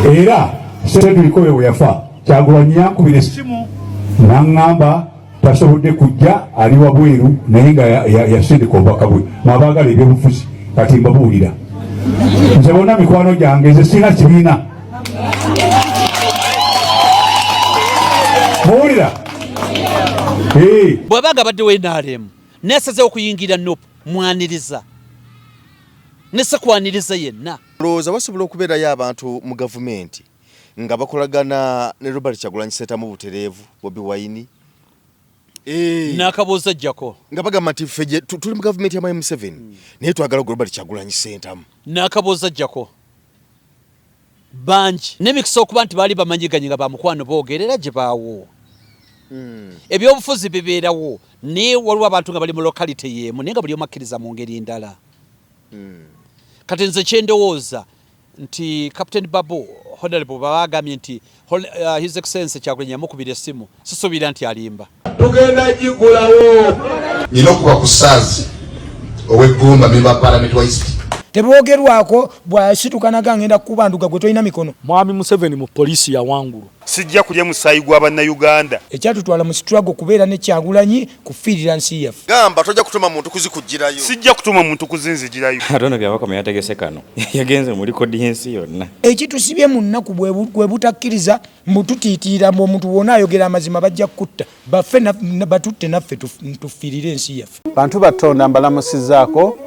Era Cedric oyo bwe yafa, Kyagulanyi yankubira essimu n'aŋŋamba tasobodde kujja, ali wabweru, naye nga yasindika obubaka bwe. Mwabaagala ebyobufuzi, kati mbabuulira, nze bonna mikwano gyange, nze sirina kibiina. Muwulira? Bw'aba nga abaddewo NRM nasazeewo okuyingira NUP, mwaniriza ne sekwaniriza yenna. Olowooza basobola okubeerayo abantu mu gavumenti nga bakolagana ne Robert Kyagulanyi Ssentamu butereevu, Bobi Wine? N'akabuuza jjako. Nga bagamba nti ffe tuli mu gavumenti ya Museveni, naye twagala Robert Kyagulanyi Ssentamu. N'akabuuza jjako. Bangi n'emikisa okuba nti baali bamanyiganye nga bamukwano, boogerera gye baawo. Ebyobufuzi bibeerawo, naye waliwo abantu nga bali mu locality y'emu, naye nga buli omu akkiriza mu ngeri ndala. Kati nze kyendowooza nti Captain Babu, Honorable, baba agambye nti His Excellency Kyagulanyi yamukubira essimu, sisuubira nti alimba. Tugenda gigulawo. Nina okuba ku Saazi ow'eggumba, member wa parliament wa East. Teboogerwako bw'asituka naga ngenda kukubanduga gwe tolina mikono. Mwami Museveni mu poliisi yawangulwa. Sijja kulya musaayi gwa Bannayuganda. Ekyatutwala mu struggle kubeera ne Kyagulanyi kufiirira nsi yaffe. Gamba tojja kutuma muntu kuzikugirayo. Sijja kutuma muntu kuzinzigirayo. Ate ono Byabakama yategese kano, yagenze mu likodi y'ensi yonna. Ekitusibye mu nnaku bwe butakkiriza mbu tutiitiira mbu omuntu wona ayogera amazima bajja kukutta, baffe batutte naffe tufiirire ensi yaffe. Bantu batonda mbalamusizaako,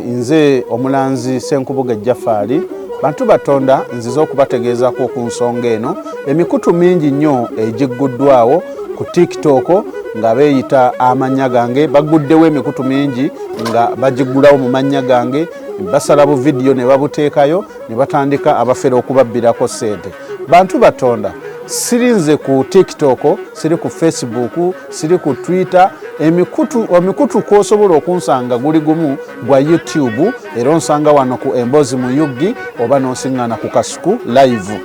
nze omulanzi Ssenkubuge Jafaali. Bantu batonda nzize okubategeezaako ku nsonga eno. Emikutu mingi nnyo egigguddwawo ku TikTok nga beeyita amannya gange, baguddewo emikutu mingi nga bagiggulawo mu mannya gange, basala bu vidiyo ne babuteekayo ne batandika abafera okubabbirako ssente. Bantu batonda sirinze ku TikTok, siri ku Facebook, siri ku Twitter. Emikutu kwosobola okunsanga guli gumu gwa YouTube, era onsanga wano ku Emboozi mu UG oba n'onsiŋŋaana ku Kasuku Live.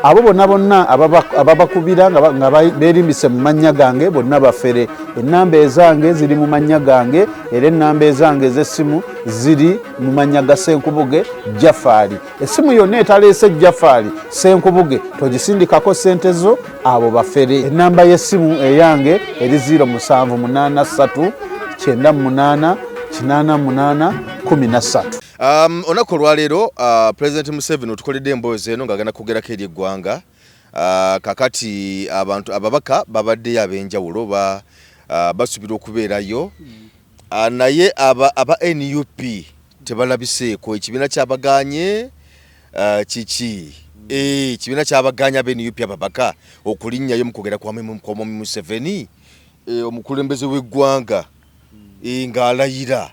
Abo bonna bonna ababakubira nga beerimbise mu mannya gange bonna bafere. Ennamba ezange ziri mu mannya gange, era ennamba ezange ez'essimu ziri mu mannya ga Ssenkubuge Jafaali. Essimu yonna etaleese Jafaali Ssenkubuge togisindikako ssente zo, abo bafere. Ennamba y'essimu eyange eri 0783 98 88 13. Olunaku olwaleero President Museveni otukoledde emboozi eno ng'agenda kwogerako eri eggwanga. Kakati abantu ababaka babaddeyo ab'enjawulo basuubirwa okubeerayo, naye aba NUP tebalabiseeko. Ekibiina kyabaganye kiki? Ekibiina kyabaganye aba NUP ababaka okulinnyayo mu kwogera kwa Mwami Museveni, omukulembeze w'eggwanga, ng'alayira,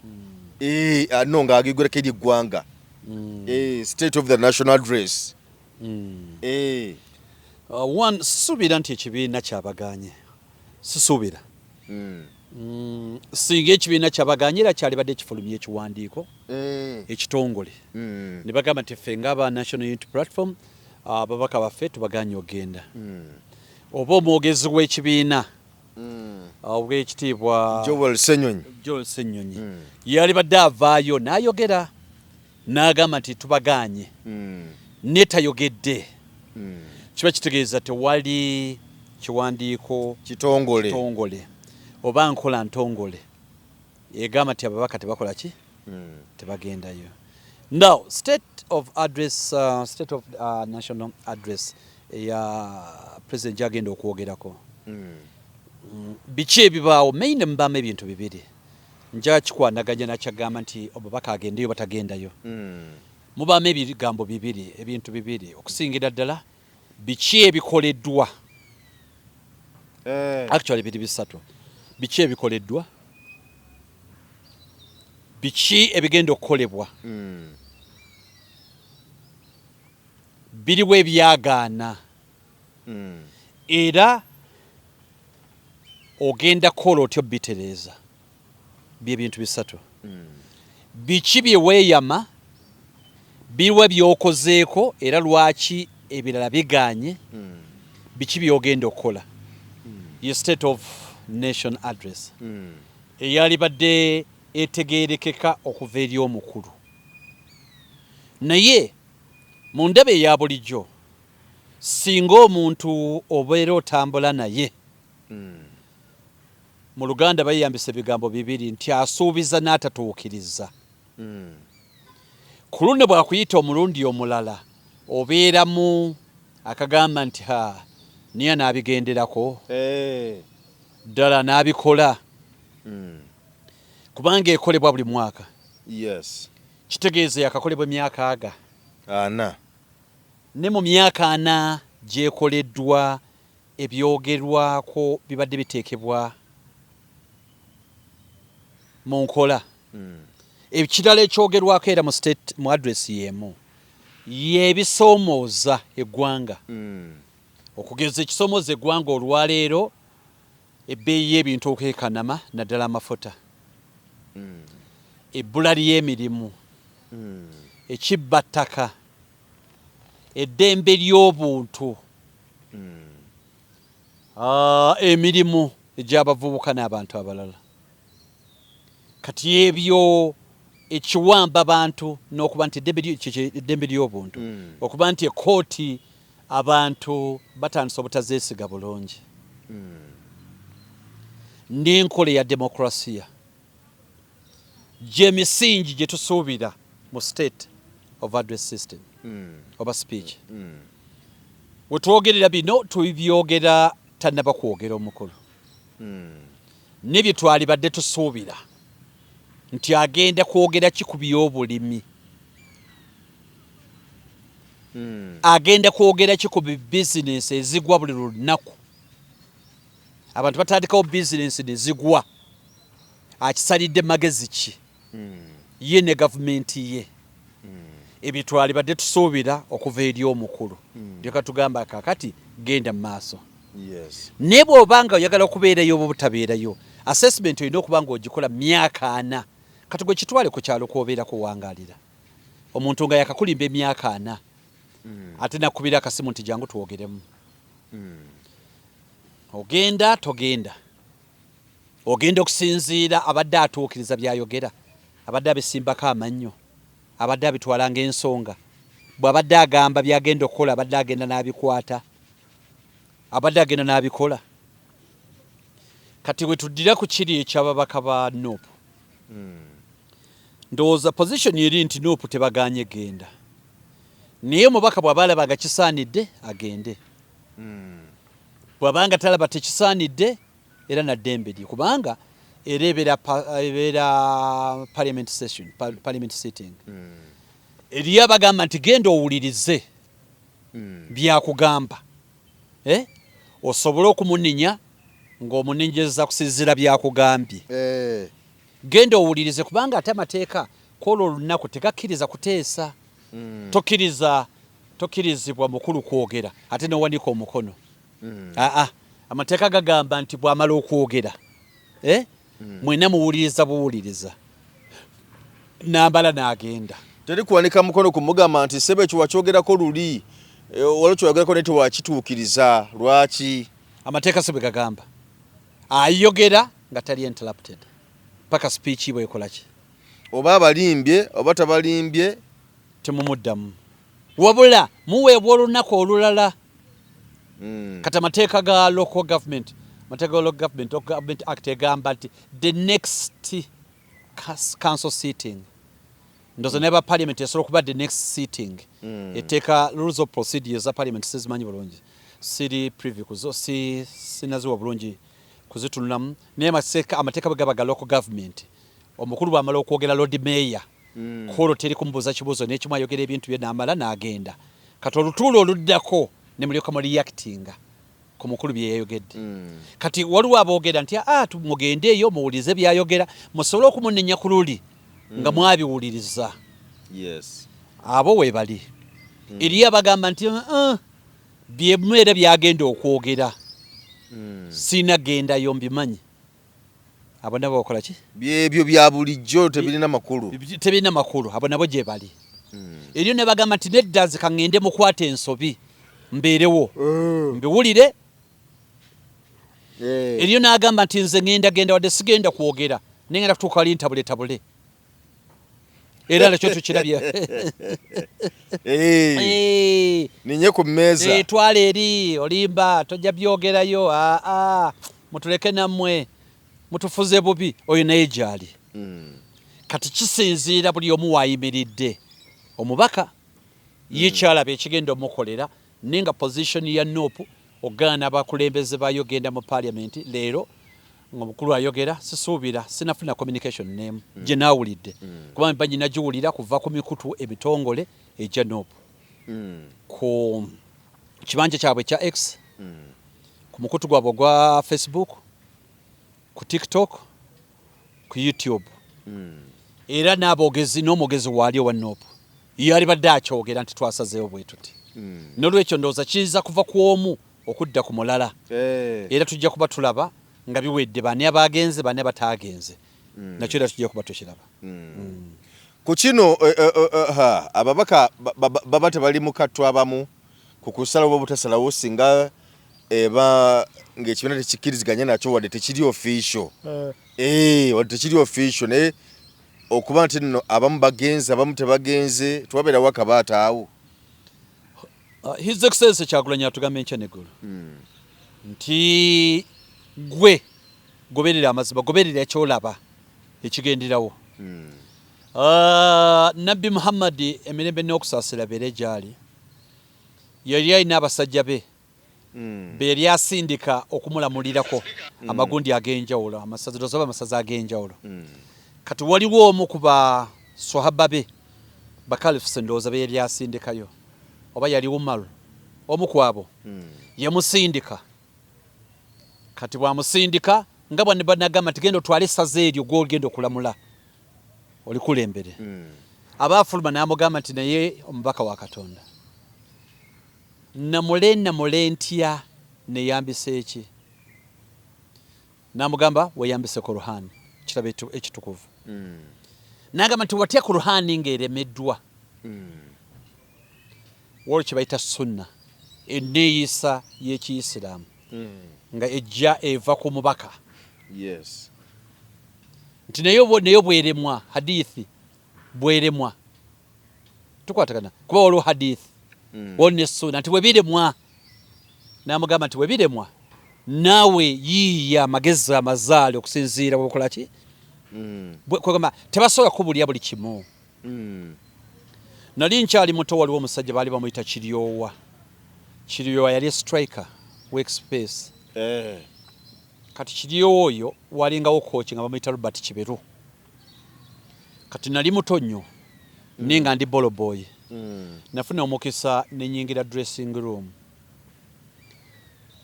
no ng'agegerako eri eggwanga, state of the national address. One, sisuubira nti ekibiina kyabaganye, sisuubira. Singa ekibiina kyabaganye era kyalibadde kifulumya ekiwandiiko ekitongole ne bagamba nti ffe ng'aba National Unity Platform, ababaka baffe tubaganye ogenda, oba omwogezi w'ekibiina ow'ekitiibwa Joel Ssenyonyi. Joel Ssenyonyi yalibadde avaayo n'ayogera n'agamba nti tubaganye, ne tayogedde, kiba kitegeeza tewali kiwandiiko kitongole, kitongole oba nkola ntongole egamba nti ababaka tebakola ki, tebagendayo. Now, state of address, state of national address eya president gyagenda okwogerako, biki ebibaawo? Main mubaamu ebintu bibiri. Nja kikwanaganya nakyagamba nti omubaka agendeyo batagendayo. Mubaamu ebigambo bibiri, ebintu bibiri okusingira ddala. Biki ebikoleddwa? Actually biri bisatu. Biki ebikoleddwa, biki ebigenda okukolebwa, biriwo ebyagaana, era ogenda kukola otyo bitereeza. Byebintu bisatu. Biki bye weeyama, biriwa by'okozeeko era lwaki ebirala biganye, biki by'ogenda okukola. Ye state of nation address eyalibadde etegeerekeka okuva eri omukulu, naye Mu ndaba eya bulijjo, singa omuntu obeera otambula naye, mu Luganda bayeyambisa ebigambo bibiri nti asuubiza n'atatuukiriza. Ku luno bw'akuyita omulundi omulala obeeramu akagamba nti ha niye anaabigenderako ddala n'abikola, kubanga ekolebwa buli mwaka. Kitegeeza yakakolebwa emyaka aga 4. Ne mu myaka 4 gyekoleddwa ebyogerwako bibadde biteekebwa mu nkola. Ekirala ekyogerwako era mu state mu address y'emu y'ebisoomooza eggwanga. Okugeza ekisoomooza eggwanga olwaleero ebbeeyi y'ebintu okwekanama naddala amafuta, ebbula ly'emirimu, ekibba ttaka, eddembe ly'obuntu, emirimu egy'abavubuka n'abantu abalala. Kati ebyo ekiwamba bantu n'okuba nti eddembe ly'obuntu, okuba nti ekkooti abantu batandise obutazeesiga bulungi, n'enkola eya demokrasiya gy'emisingi gye tusuubira mu state of address system oba speech. We twogerera bino tubyogera tannaba kwogera omukulu, ne bye twalibadde tusuubira nti agenda kwogera ki ku by'obulimi, agenda kwogera ki ku bizinensi ezigwa buli lunaku. Abantu batandikawo bizinensi ne zigwa, akisalidde magezi ki ye ne gavumenti ye? Ebyo twalibadde tusuubira okuva eri omukulu. Leka tugamba kakati genda mu maaso. Naye bw'oba nga oyagala okubeerayo oba obutabeerayo, assessment olina okuba nga ogikola myaka 4. Kati gwe kitwale ku kyalo kw'obeera kuwangaalira, omuntu nga yakakulimba emyaka 4, ate nakubira akasimu nti jangu twogeremu. Ogenda togenda, ogenda okusinziira abadde atuukiriza by'ayogera, abadde abisimbako amannyo, abadde abitwala ng'ensonga, bw'abadde agamba by'agenda okukola abadde agenda n'abikwata, abadde agenda n'abikola. Kati we tuddira ku kiri eky'ababaka ba NUP, ndowooza position eri nti NUP tebagaanye genda, naye omubaka bw'aba alaba nga kisaanidde agende, bw'aba nga talaba tekisaanidde era na ddembe lye, kubanga era ebeera parliament session, parliament sitting. Eriyo abagamba nti genda owulirize byakugamba, osobola okumuninya ng'omuninyeza kusinziira byakugambye. Genda owulirize, kubanga ate amateeka kwolwo olunaku tegakkiriza kuteesa. Tokkirizibwa mukulu kwogera ate n'owanika omukono. Aa, amateeka gagamba nti bw'amala okwogera, mwenna muwuliriza buwuliriza, nambala n'agenda. Teri kuwanika mukono kumugamba nti ssebo ekyo wakyogerako luli, waliwo kyewayogerako naye tewakituukiriza, lwaki? Amateeka si bwe gagamba. Ayogera nga tali interrupted paka speech bwekola ki. Oba abalimbye oba tabalimbye, temumuddamu, wabula muweebwa olunaku olulala. Kati amateeka ga local government, amateeka ga local government, Local Government Act egamba nti the next council sitting, ndowooza neba parliament esobola okuba the next sitting. Etteeka, rules of procedure za parliament sizimanyi bulungi, siri privy kuzo, si sinaziwa bulungi kuzitunulamu, naye amateeka bwe gaba ga local government, omukulu bw'amala okwogera, Lord Mayor, kwolwo teri kumubuuza kibuuzo n'ekimu, ayogera ebintu bye n'amala n'agenda. Kati olutuulo oluddako ne mulyoka mu reactinga ku mukulu bye yayogedde. Kati waliwo aboogera nti aa mugende eyo muwulirize byayogera, musobole okumunenya ku luli nga mwabiwuliriza. Abo we bali. Eriyo abagamba nti byemu era byagenda okwogera, sirina gendayo mbimanyi. Abo nabo bakola ki? Byebyo bya bulijjo tebirina makulu. Tebirina makulu, abo nabo gye bali. Eriyo ne bagamba nti nedda, nze ka ŋŋende mukwate ensobi mbeerewo mbiwulire. Eriyo n'agamba nti nze ŋŋenda genda wadde sigenda kwogera, naye ŋŋenda kutuuka wali ntabuletabule. Era nakyo tukirabye. Ninye ku mmeeza. Twala eri olimba tojja byogerayo. Aa, mutuleke nammwe mutufuze bubi. Oyo naye gyali. Kati kisinziira buli omu waayimiridde. Omubaka ye kyalaba ekigenda omukolera, naye nga position ya NUP ogaana abakulembeze bayo genda mu parliament leero ng'omukulu ayogera, sisuubira sinafuna communication nemu gye naawulidde, kuba mba nyina giwulira kuva ku mikutu emitongole egya NUP, ku kibanja kyabwe ekya X, ku mukutu gwabwe ogwa Facebook, ku TikTok, ku YouTube, era n'aboogezi n'omwogezi waali owa NUP yali badde akyogera nti twasazeewo bwe tuti. Nolwekyo ndowooza kiyinza kuva ku omu okudda ku mulala, era tujja kuba tulaba nga biwedde bani abagenze, bani abataagenze. Nakyo era tujja kuba tukiraba. Ku kino ha, ababaka baba tebali mu kattu abamu ku kusalawo obutasalawo singa eba ng'ekibiina tekikkiriziganya nakyo, wadde tekiri official, wadde tekiri official, naye okuba nti nno abamu bagenze, abamu tebagenze, twabeerawo akabaata awo. His Excellency Kyagulanyi atugamba enkya neggulu nti gwe goberera amazima, goberera kyolaba ekigenderawo. Nabbi Muhammadi, emirembe n'okusaasira beere gyali, yali alina abasajja be be yali asindika okumulamulirako amagundi ag'enjawulo, amasaza oba amasaza ag'enjawulo. Kati waliwo omu ku ba swahaba be bakalifuse, ndowooza be yali asindikayo oba yali Umaru, omu ku abo yamusindika. Kati bwamusindika nga bwanagamba nti genda otwale essaza eryo gwogenda okulamula olikulembere, aba afuluma n'amugamba nti naye omubaka wa Katonda, namule namule ntya, neyambisa eki? N'amugamba weyambise Kuruhani, kitabo ekitukuvu. N'agamba nti watya Kuruhani ng'eremeddwa? Waliwo kye bayita sunna, enneeyisa y'ekiyisiraamu nga ejja eva ku mubaka, nti naye bweremwa, hadithi bweremwa, tukwatagana, kuba waliwo hadithi, waliwo ne sunna, nti bwebiremwa, n'amugamba nti bwebiremwa naawe yiiya amagezi amazaale okusinziira bwekola ki. Kwegamba tebasobola kubulya buli kimu. Nali nkyali muto, waliwo omusajja baali bamuyita Kiryowa. Kiryowa yali striker w'Express. Kati Kiryowa oyo walingawo coach nga bamuyita Robert Kiberu. Kati nali muto nnyo naye nga ndi ball boy. Nafuna omukisa nenyingira dressing room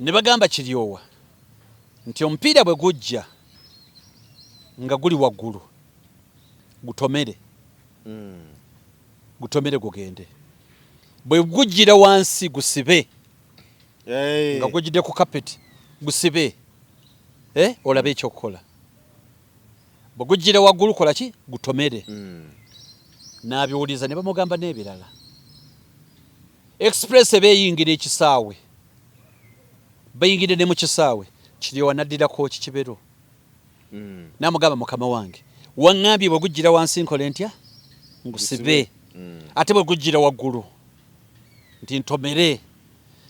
ne bagamba Kiryowa nti omupiira bwe gujja nga guli waggulu, gutomere, gutomere gugende, bwe gujjira wansi gusibe, nga gujjidde ku kapeti gusibe, olabe ekyokukola, bwe gujjira waggulu kola ki, gutomere. N'abiwuliza ne bamugamba n'ebirala. Express eba eyingira ekisaawe, bayingidde ne mu kisaawe, Kiryowa n'addira coach Kiberu n'amugamba, mukama wange, waŋŋambye bwe gujjira wansi nkole ntya? Ngusibe, ate bwe gujjira waggulu nti ntomere.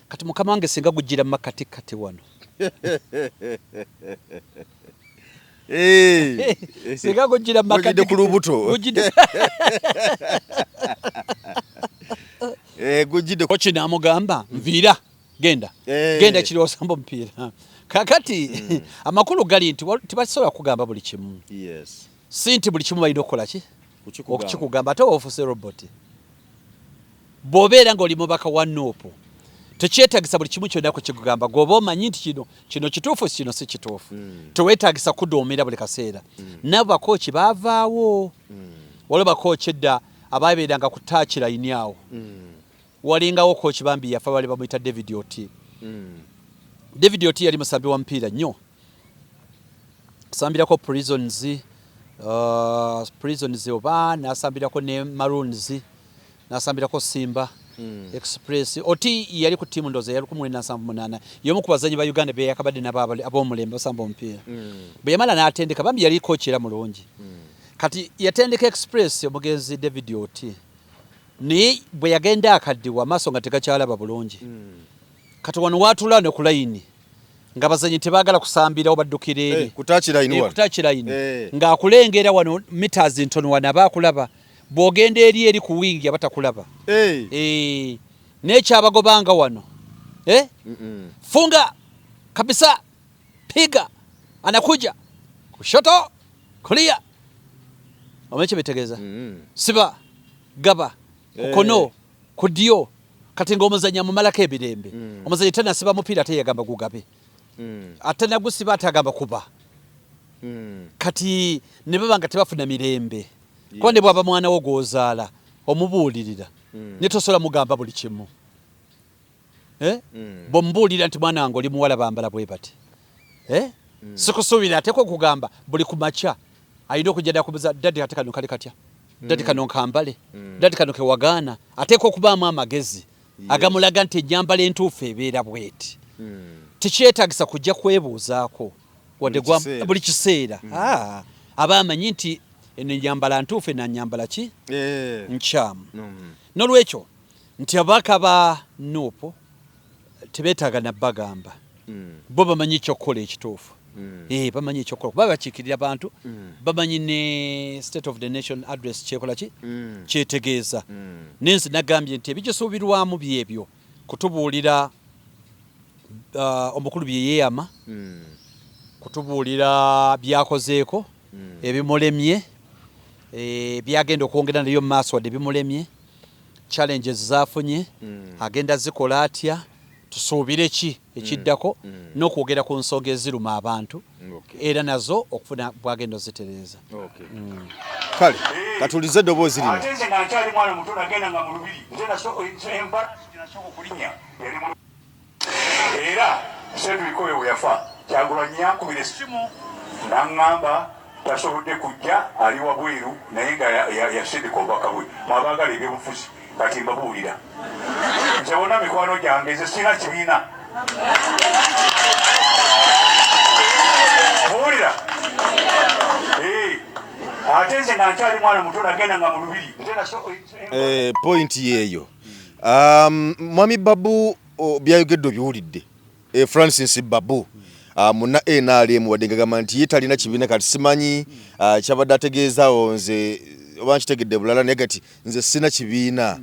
Kati mukama wange, singa gujjira mu makati kati wano, singa gujjira mu Gujjidde ku lubuto. Gujjidde Gujjidde. Coach n'amugamba nviira, genda, genda kiri osamba omupiira. Kakati amakulu gali nti tebasobola kugamba buli kimu. Si nti buli kimu balina okukola ki, Kukikugamba. okukikugamba, ate ofuuse robot. Bw'obeera ng'oli mubaka wa NUP, tekyetagisa buli kimu kyonna kukikugamba. Gweoba omanyi nti kino kituufu, kino si kituufu, teweetagisa kuduumira buli kaseera. Nabo bakooki baavaawo. Waliwo bakooki edda ababeeranga ku touchline awo. Walingawo kooki bambi yafa, bali bamuyita David Oti. David Oti yali musambi wa mupiira nnyo, sambirako Prisons oba nasambirako ne Maroons, nasambirako Simba, Express. Oti yali ku ttiimu ndowooza yali 1978, y'omu ku bazanyi ba Uganda beyakabadde nabo ab'omulembe basamba omupiira. Bwe yamala n'atendeka, bambi yali kooki era mulungi. Kati yatendeka Express omugenzi David Oti, naye bwe yagenda akaddiwa amaaso nga tegakyalaba bulungi. Kati wano waatula ne ku layini nga bazanyi tebaagala kusambirawo, baddukira eri ku touchline wano. Ku touchline. Ng'akulengera wano meters ntono wano aba akulaba, bw'ogenda eri eri ku wingi aba takulaba. N'ekyabagobanga wano, eh? Funga kabisa, piga, anakuja kushoto, kulia, omanyi kye bitegeeza? Siba, gaba kukono, ku ddyo. Kati ng'omuzanyi amumalako ebirembe. Omuzanyi tanasiba mupiira ate yagamba gugabe, ate nagusiba ate agamba kuba. Kati ne baba nga tebafuna mirembe, kuba ne bwaba mwana wo gw'ozaala omubuulirira, ne tosobola mugamba buli kimu, eh? Bw'omubuulira nti mwana wange oli muwala bambala bwe bati, eh? Sikusuubira ateekwa okugamba buli ku makya alina okujja nakubuza, "Daddy, ate kano kali katya? Daddy, kano nkambale? Daddy, kano kewagaana?" Ateekwa okubaamu amagezi agamulaga nti ennyambala entuufu ebeera bweti. Tekyetaagisa kujja kwebuuzaako wadde Buli kiseera. Buli kiseera. Ah, aba amanyi nti eno ennyambala ntuufu, eno nyambala ki nkyamu. Nolwekyo nti ababaka ba NUP tebeetaaga nabbagamba, bo bamanyi ekyokukola ekituufu. Bamanyi ekyokukola kuba bakiikirira bantu, bamanyi ne State of the Nation Address kyekola ki, kyetegeeza. Nensi nagambye nti ebigisuubirwamu byebyo kutubuulira omukulu bye yeeyama, kutubuulira byakozeeko ebimulemye, byagenda okwongera nayo mu maaso wadde bimulemye, challenges zafunye agenda zikola atya, tusuubire ki ekiddako, n'okwogera ku nsonga eziruma abantu era nazo okufuna bwagenda ozitereeza. Kale katulize eddoboozi lino. Ate nze nga nkyali mwana muto nagenda nga mu lubiri, nze embalaasi gye nasooka okulinnya yali mu, era Cedric oyo bwe yafa, Kyagulanyi yankubira essimu n'aŋŋamba tasobodde kujja, ali wabweru, naye nga yasindika obubaka bwe. Mwabaagala ebyobufuzi, kati mbabuulira, nze bonna mikwano gyange, nze sirina kibiina. Muwulira? Ate nze nga nkyali mwana muto nagenda nga mu lubiri, nze Point yeeyo. Mwami Babu, byayogedde obiwulidde. Francis Babu, muna NRM, wadde ngagamba nti ye talina kibiina, kati simanyi kyabadde ategeezaawo, nze oba nkitegedde bulala, naye kati nze sina kibiina.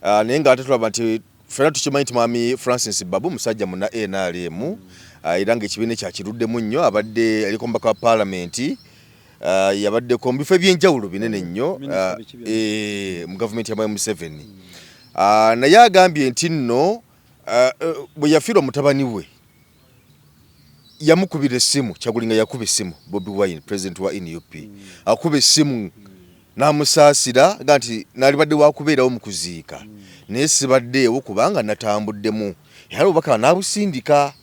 Naye nga ate tulaba nti ffenna tukimanyi nti mwami Francis Babu musajja muna NRM, era ng'ekibiina ekyakiruddemu nnyo, abadde aliko omubaka wa paalamenti, yabaddeko mu bifo ebyenjawulo binene nnyo Minisita biki byonna. Mu gavumenti ya Mwami Museveni. Naye agambye nti nno bwe yafiirwa mutabani we yamukubira essimu Kyagulanyi, nga yakuba essimu Bobi Wine, president wa NUP, akuba essimu n'amusaasira ga nti naalibadde wakubeerawo mu kuziika naye sibaddeewo kubanga natambuddemu, era obubaka n'abusindika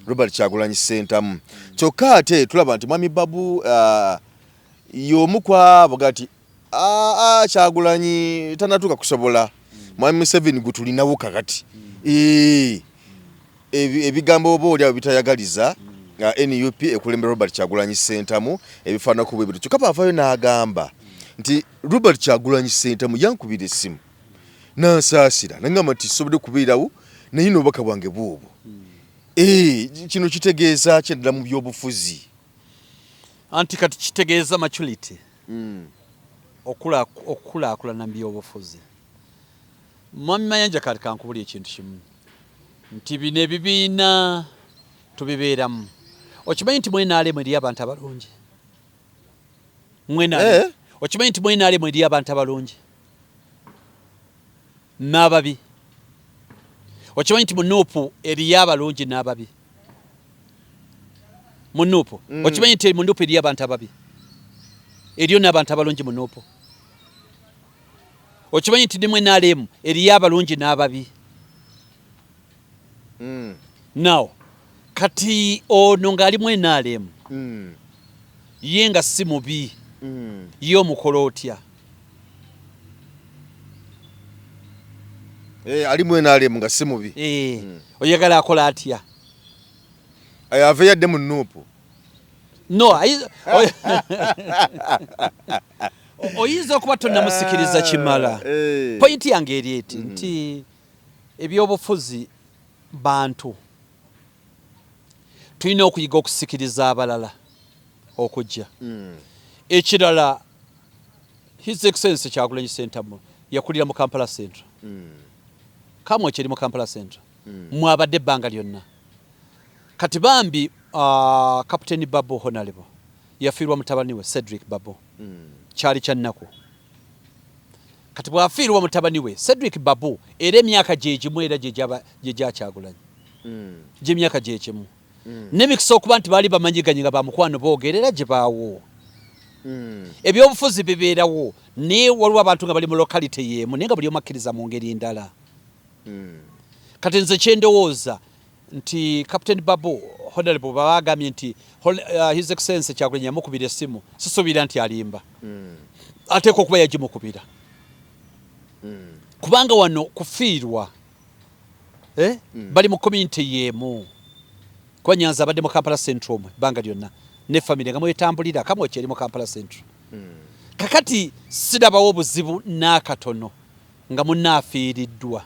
Robert Kyagulanyi Ssentamu. Kyokka ate tulaba nti mwami Babu y'omu ku abo ga nti aa Kyagulanyi tanatuuka kusobola mwami Museveni gwe tulinawo kakati. Ebigambo oba oli abo bitayagaliza nga NUP ekulembera Robert Kyagulanyi Ssentamu ebifaananako bwe bityo. Kyokka baavaayo n'agamba nti Robert Kyagulanyi Ssentamu yankubira essimu nansaasira nangamba nti sisobodde kubeerawo naye n'obubaka bwange bwobwo. Kino kitegeeza ki ddala mu byobufuzi? Anti kati kitegeeza maturity, okukulaakulana mu byobufuzi. Mwami Mayanja, kati kankubuli ekintu kimu nti bino ebibiina tubibeeramu. Okimanyi nti mu NRM eriyo abantu abalungi? Mu NRM. Okimanyi nti mu NRM eriyo abantu abalungi n'ababi? Okimanyi nti mu NUP eriyo abalungi n'ababi? Mu NUP. Okimanyi nti mu NUP eriyo abantu ababi, eriyo n'abantu abalungi mu NUP? Okimanyi nti ne mu NRM eriyo abalungi n'ababi? Now kati ono ng'ali mu NRM, ye nga si mubi, ye omukola otya? Ali mu NRM nga si mubi. Oyagala akola atya? Ave yadde mu NUP. No, oyinza okuba tonnamusikiriza kimala. Point yange eri eti nti ebyobufuzi bantu tulina okuyiga okusikiriza abalala okujja. Ekirala, His Excellency Kyagulanyi Ssentamu yakulira mu Kampala Central. Kamwokya eri mu Kampala Central. Mwabadde ebbanga lyonna. Kati bambi Captain Babu Honorable yafiirwa mutabani we Cedric Babu. Kyali kya nnaku. Kati bw'afiirwa mutabani we Cedric Babu, era emyaka gye gimu era gye gya Kyagulanyi. Gy'emyaka gye kimu. N'emikisa okuba nti baali bamanyiganye nga bamukwano boogerera gye baawo. Ebyobufuzi bibeerawo, naye waliwo abantu nga bali mu locality y'emu naye nga buli omu akkiriza mu ngeri ndala. Kati nze kye ndowooza nti Captain Babu Honorable baba agambye nti His Excellency Kyagulanyi yamukubira essimu, sisuubira nti alimba. Ateekwa okuba yagimukubira. Kubanga wano kufiirwa bali mu community y'emu. Kuba Nyanzi abadde mu Kampala Central omwe ebbanga lyonna ne family nga mwetambulira Kamwokya eri mu Kampala Central. Kakati sirabawo obuzibu n'akatono nga munaafiiriddwa.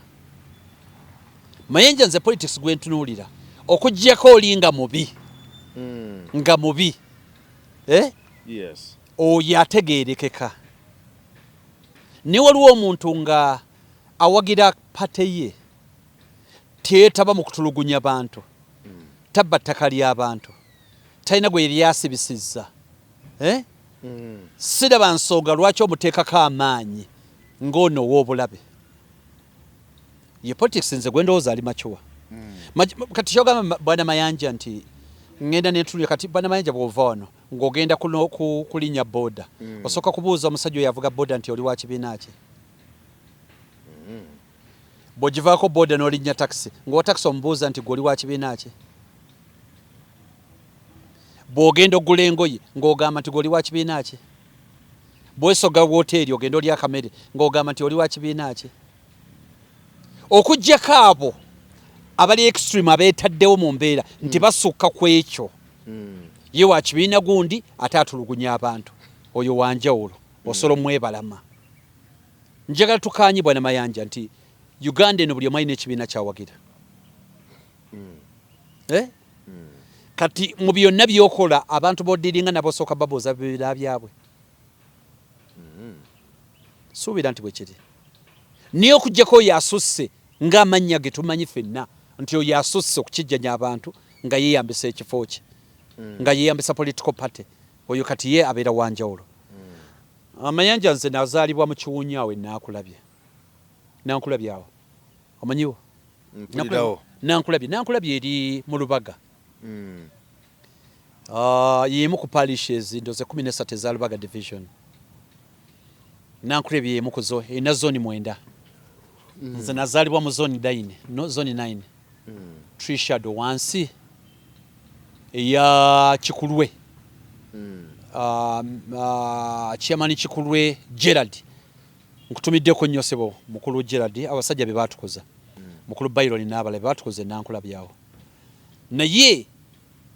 Mayinja nze politics gwe ntunuulira okuggyako oli nga mubi. Nga mubi. Yes. Oyo ategeerekeka. Naye waliwo omuntu nga awagira party ye, teetaba mu kutulugunya bantu, tabba ttaka ly'abantu, talina gwe lyasibisizza. Siraba nsonga lwaki omuteekako amaanyi ng'ono ow'obulabe. Ye politics nze gwe ndowooza ali mature. Kati kyogamba Bwana Mayanja nti ngenda nentunulira kati Bwana Mayanja bw'ova wano ng'ogenda kulinnya boda, osooka kubuuza omusajja oyo avuga boda nti oli wa kibiina ki? Bw'ogivaako boda n'olinnya takisi, ng'owa takisi omubuuza nti gwe oli wa kibiina ki? Bw'ogenda okugula engoye ng'ogamba nti gwe oli wa kibiina ki? Bw'osoga woteeri ogenda olya akamere ng'ogamba nti oli wa kibiina ki? Okuggyako abo abali extreme abeetaddewo mu mbeera nti basukka ku ekyo. Ye wa kibiina gundi ate atulugunya abantu, oyo wa njawulo, osobola omwebalama. Njagala tukaanye Bwana Mayanja nti Uganda eno buli omu alina ekibiina ky'awagira. Kati mu byonna by'okola abantu b'odiringa nabo osooka babuuza bibiina byabwe. Suubira nti bwe kiri. Naye okuggyako oyo asusse ng'amannya ge tumanyi ffenna nti oyo asusse okukijjanya abantu nga yeeyambisa ekifo kye, nga yeeyambisa political party, oyo kati ye abeera wa njawulo. Amayanja nze nazaalibwa mu Kiwunyu awo e Nankulabye. Nankulabye awo omanyiwo? Mpulirawo. Nankulabye, Nankulabye eri mu Lubaga. Y'emu ku parishes ndowooza 13 eza Lubaga division. Nankulabye y'emu ku zo, erina zooni 9. Nze nazaalibwa mu zooni 9, no, zooni 9. Tree shadow wansi eya Kikulwe. Chairman Kikulwe Gerald, nkutumiddeko nnyo ssebo mukulu Gerald, abasajja be baatukoza. Mukulu Byron n'abalala be baatukoza e Nankulabye awo. Naye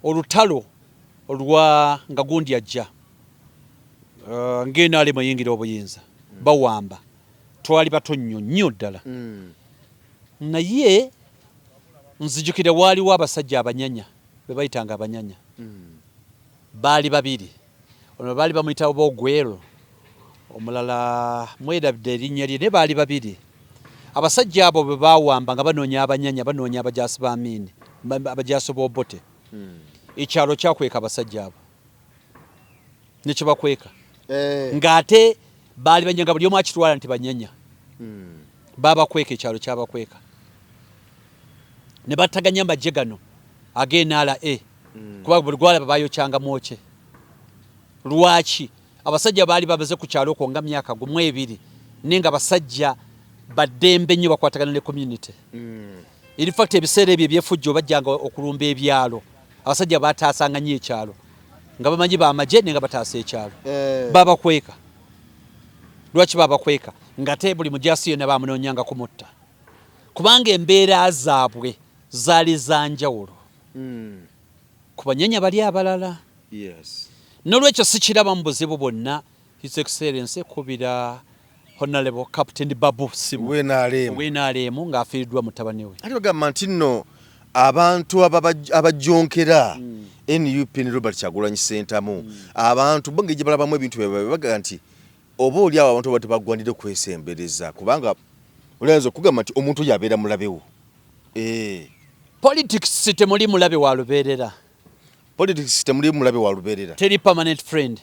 olutalo olwa nga gundi ajja ng'NRM eyingira obuyinza bawamba, twali bato nnyo nnyo ddala. Naye nzijukira waaliwo abasajja abanyanya be bayitanga abanyanya. Baali babiri. Ono baali bamuyita Bogwero, omulala mwerabidde erinnya lye, naye baali babiri. Abasajja abo bwe baawamba nga banoonya abanyanya, banoonya abajaasi ba Amin, abajaasi b'Obote. Ekyalo kyakweka abasajja abo. Ne kibakweka. Ng'ate baali banyanya nga buli omu akitwala nti banyanya. Baabakweka, ekyalo kyabakweka. Ne battaganya amagye gano aga NRA. Kuba buli gwalaba bayokyanga mwokye. Lwaki? Abasajja baali bamaze ku kyalo okwo nga myaka gumu ebiri, naye nga basajja baddembe nnyo, bakwatagana ne community. In fact ebiseera ebyo eby'effujjo bajjanga okulumba ebyalo, abasajja bataasanga nnyo ekyalo nga bamanyi bamagye naye nga bataasa ekyalo. Babakweka. Lwaki babakweka? Ng'ate buli mujaasi yenna bamunoonyanga kumutta, kubanga embeera zaabwe zaali za njawulo ku banyanya bali abalala. Yes. Nolwekyo sikirabamu buzibu bwonna His Excellency kubira Honorable Captain Babu Simu owe NRM ng'afiiriddwa mutabani we. Ate bagamba nti nno abantu abajonkera NUP ne Robert Kyagulanyi Ssentamu, abantu bo ngeri gye balabamu ebintu byabwe, baga nti oba oli awo abantu oba tebagwanidde kwesembereza, kubanga olayinza okugamba nti omuntu oyo abeera mulabewo. Politics temuli mulabe wa lubeerera. Politics temuli mulabe wa lubeerera. Teri permanent friend,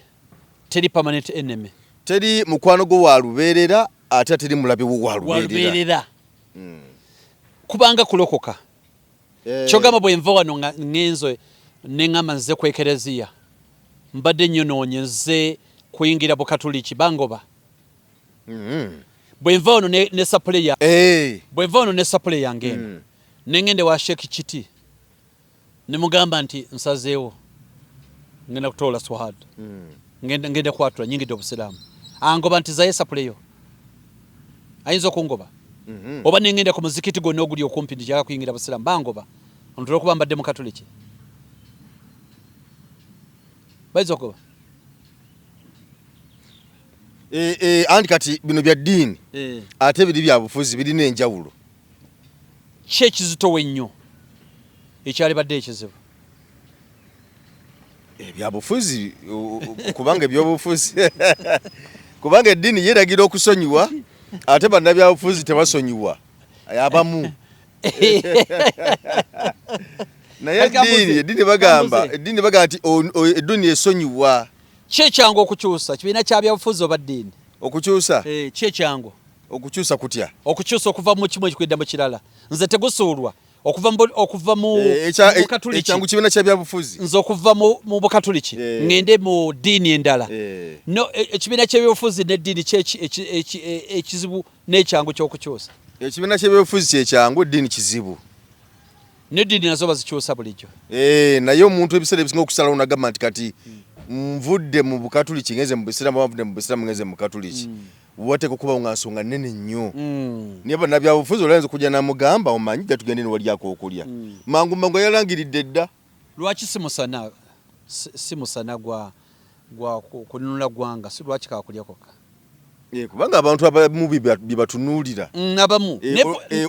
teri permanent enemy. Teri mukwano gwo wa lubeerera, ate teri mulabe wo wa wa lubeerera. Lubeerera kubanga kulokoka. Kyogamba bwe nva wano nga ŋŋenze ne ŋŋamba nze ku ekereziya, mbadde nnyonoonye, nze kuyingira bukatuliki, bangoba? Bwe nva wano ne sapule ya bwe nva wano ne sapule yange eno, ne ŋŋenda wa Sheikh Kiti ne mugamba nti nsazeewo ngenda kutoola swahad, ngenda kwatula nyingidde obusiraamu, angoba nti zaye sapule yo? Ayinza okungoba? Oba nengenda ku muzikiti gwonna oguli okumpi nti njagala kuyingira busiraamu, bangoba ntula okuba mbadde mukatuliki? Bayinza okugoba? Anti kati bino bya ddiini, ate biri bya bufuzi, birina enjawulo. Ki ekizitowa ennyo ekyalibadde ekizibu? Ebyabufuzi, kubanga ebyobufuzi, kubanga eddiini yeeragira okusonyiwa, ate bannabyabufuzi tebasonyiwa abamu. Naye eddiini bagamba, eddiini bagamba nti eddiini esonyiwa. Ki ekyangu okukyusa, kibiina kya byabufuzi oba ddiini? Okukyusa? Eh, ki ekyangu? Okukyusa kutya? Okukyusa okuva mu kimu ekigenda mu kirala. Nze tegusuulwa okuva mu Eh, Bukatuliki. Ekyangu kibiina kya byabufuzi. Nze okuva mu Bukatuliki ŋŋende mu ddiini endala. No ekibiina ky'ebyobufuzi n'eddiini ki ekizibu n'ekyangu ky'okukyusa? Ekibiina ky'ebyobufuzi kyekyangu, eddiini kizibu. N'eddiini nazo bazikyusa bulijjo. Eh, naye omuntu ebiseera ebisinga okusalawo nagamba nti kati nvudde mu Bukatuliki ngenze mu Busiraamu, oba nvudde mu Busiraamu ngenze mu Bukatuliki, wateeka okubawo nga nsonga nnene nnyo. Naye bannabyabufuzi olayinza okujja namugamba, omanyi jja tugende newalyako okulya, mangu mangu yalangiridde dda. Lwaki si musana, si musana gwa kununula ggwanga, si lwaki kakulya kokka? Eh, kubanga abantu abamu bye batunuulira. Abamu.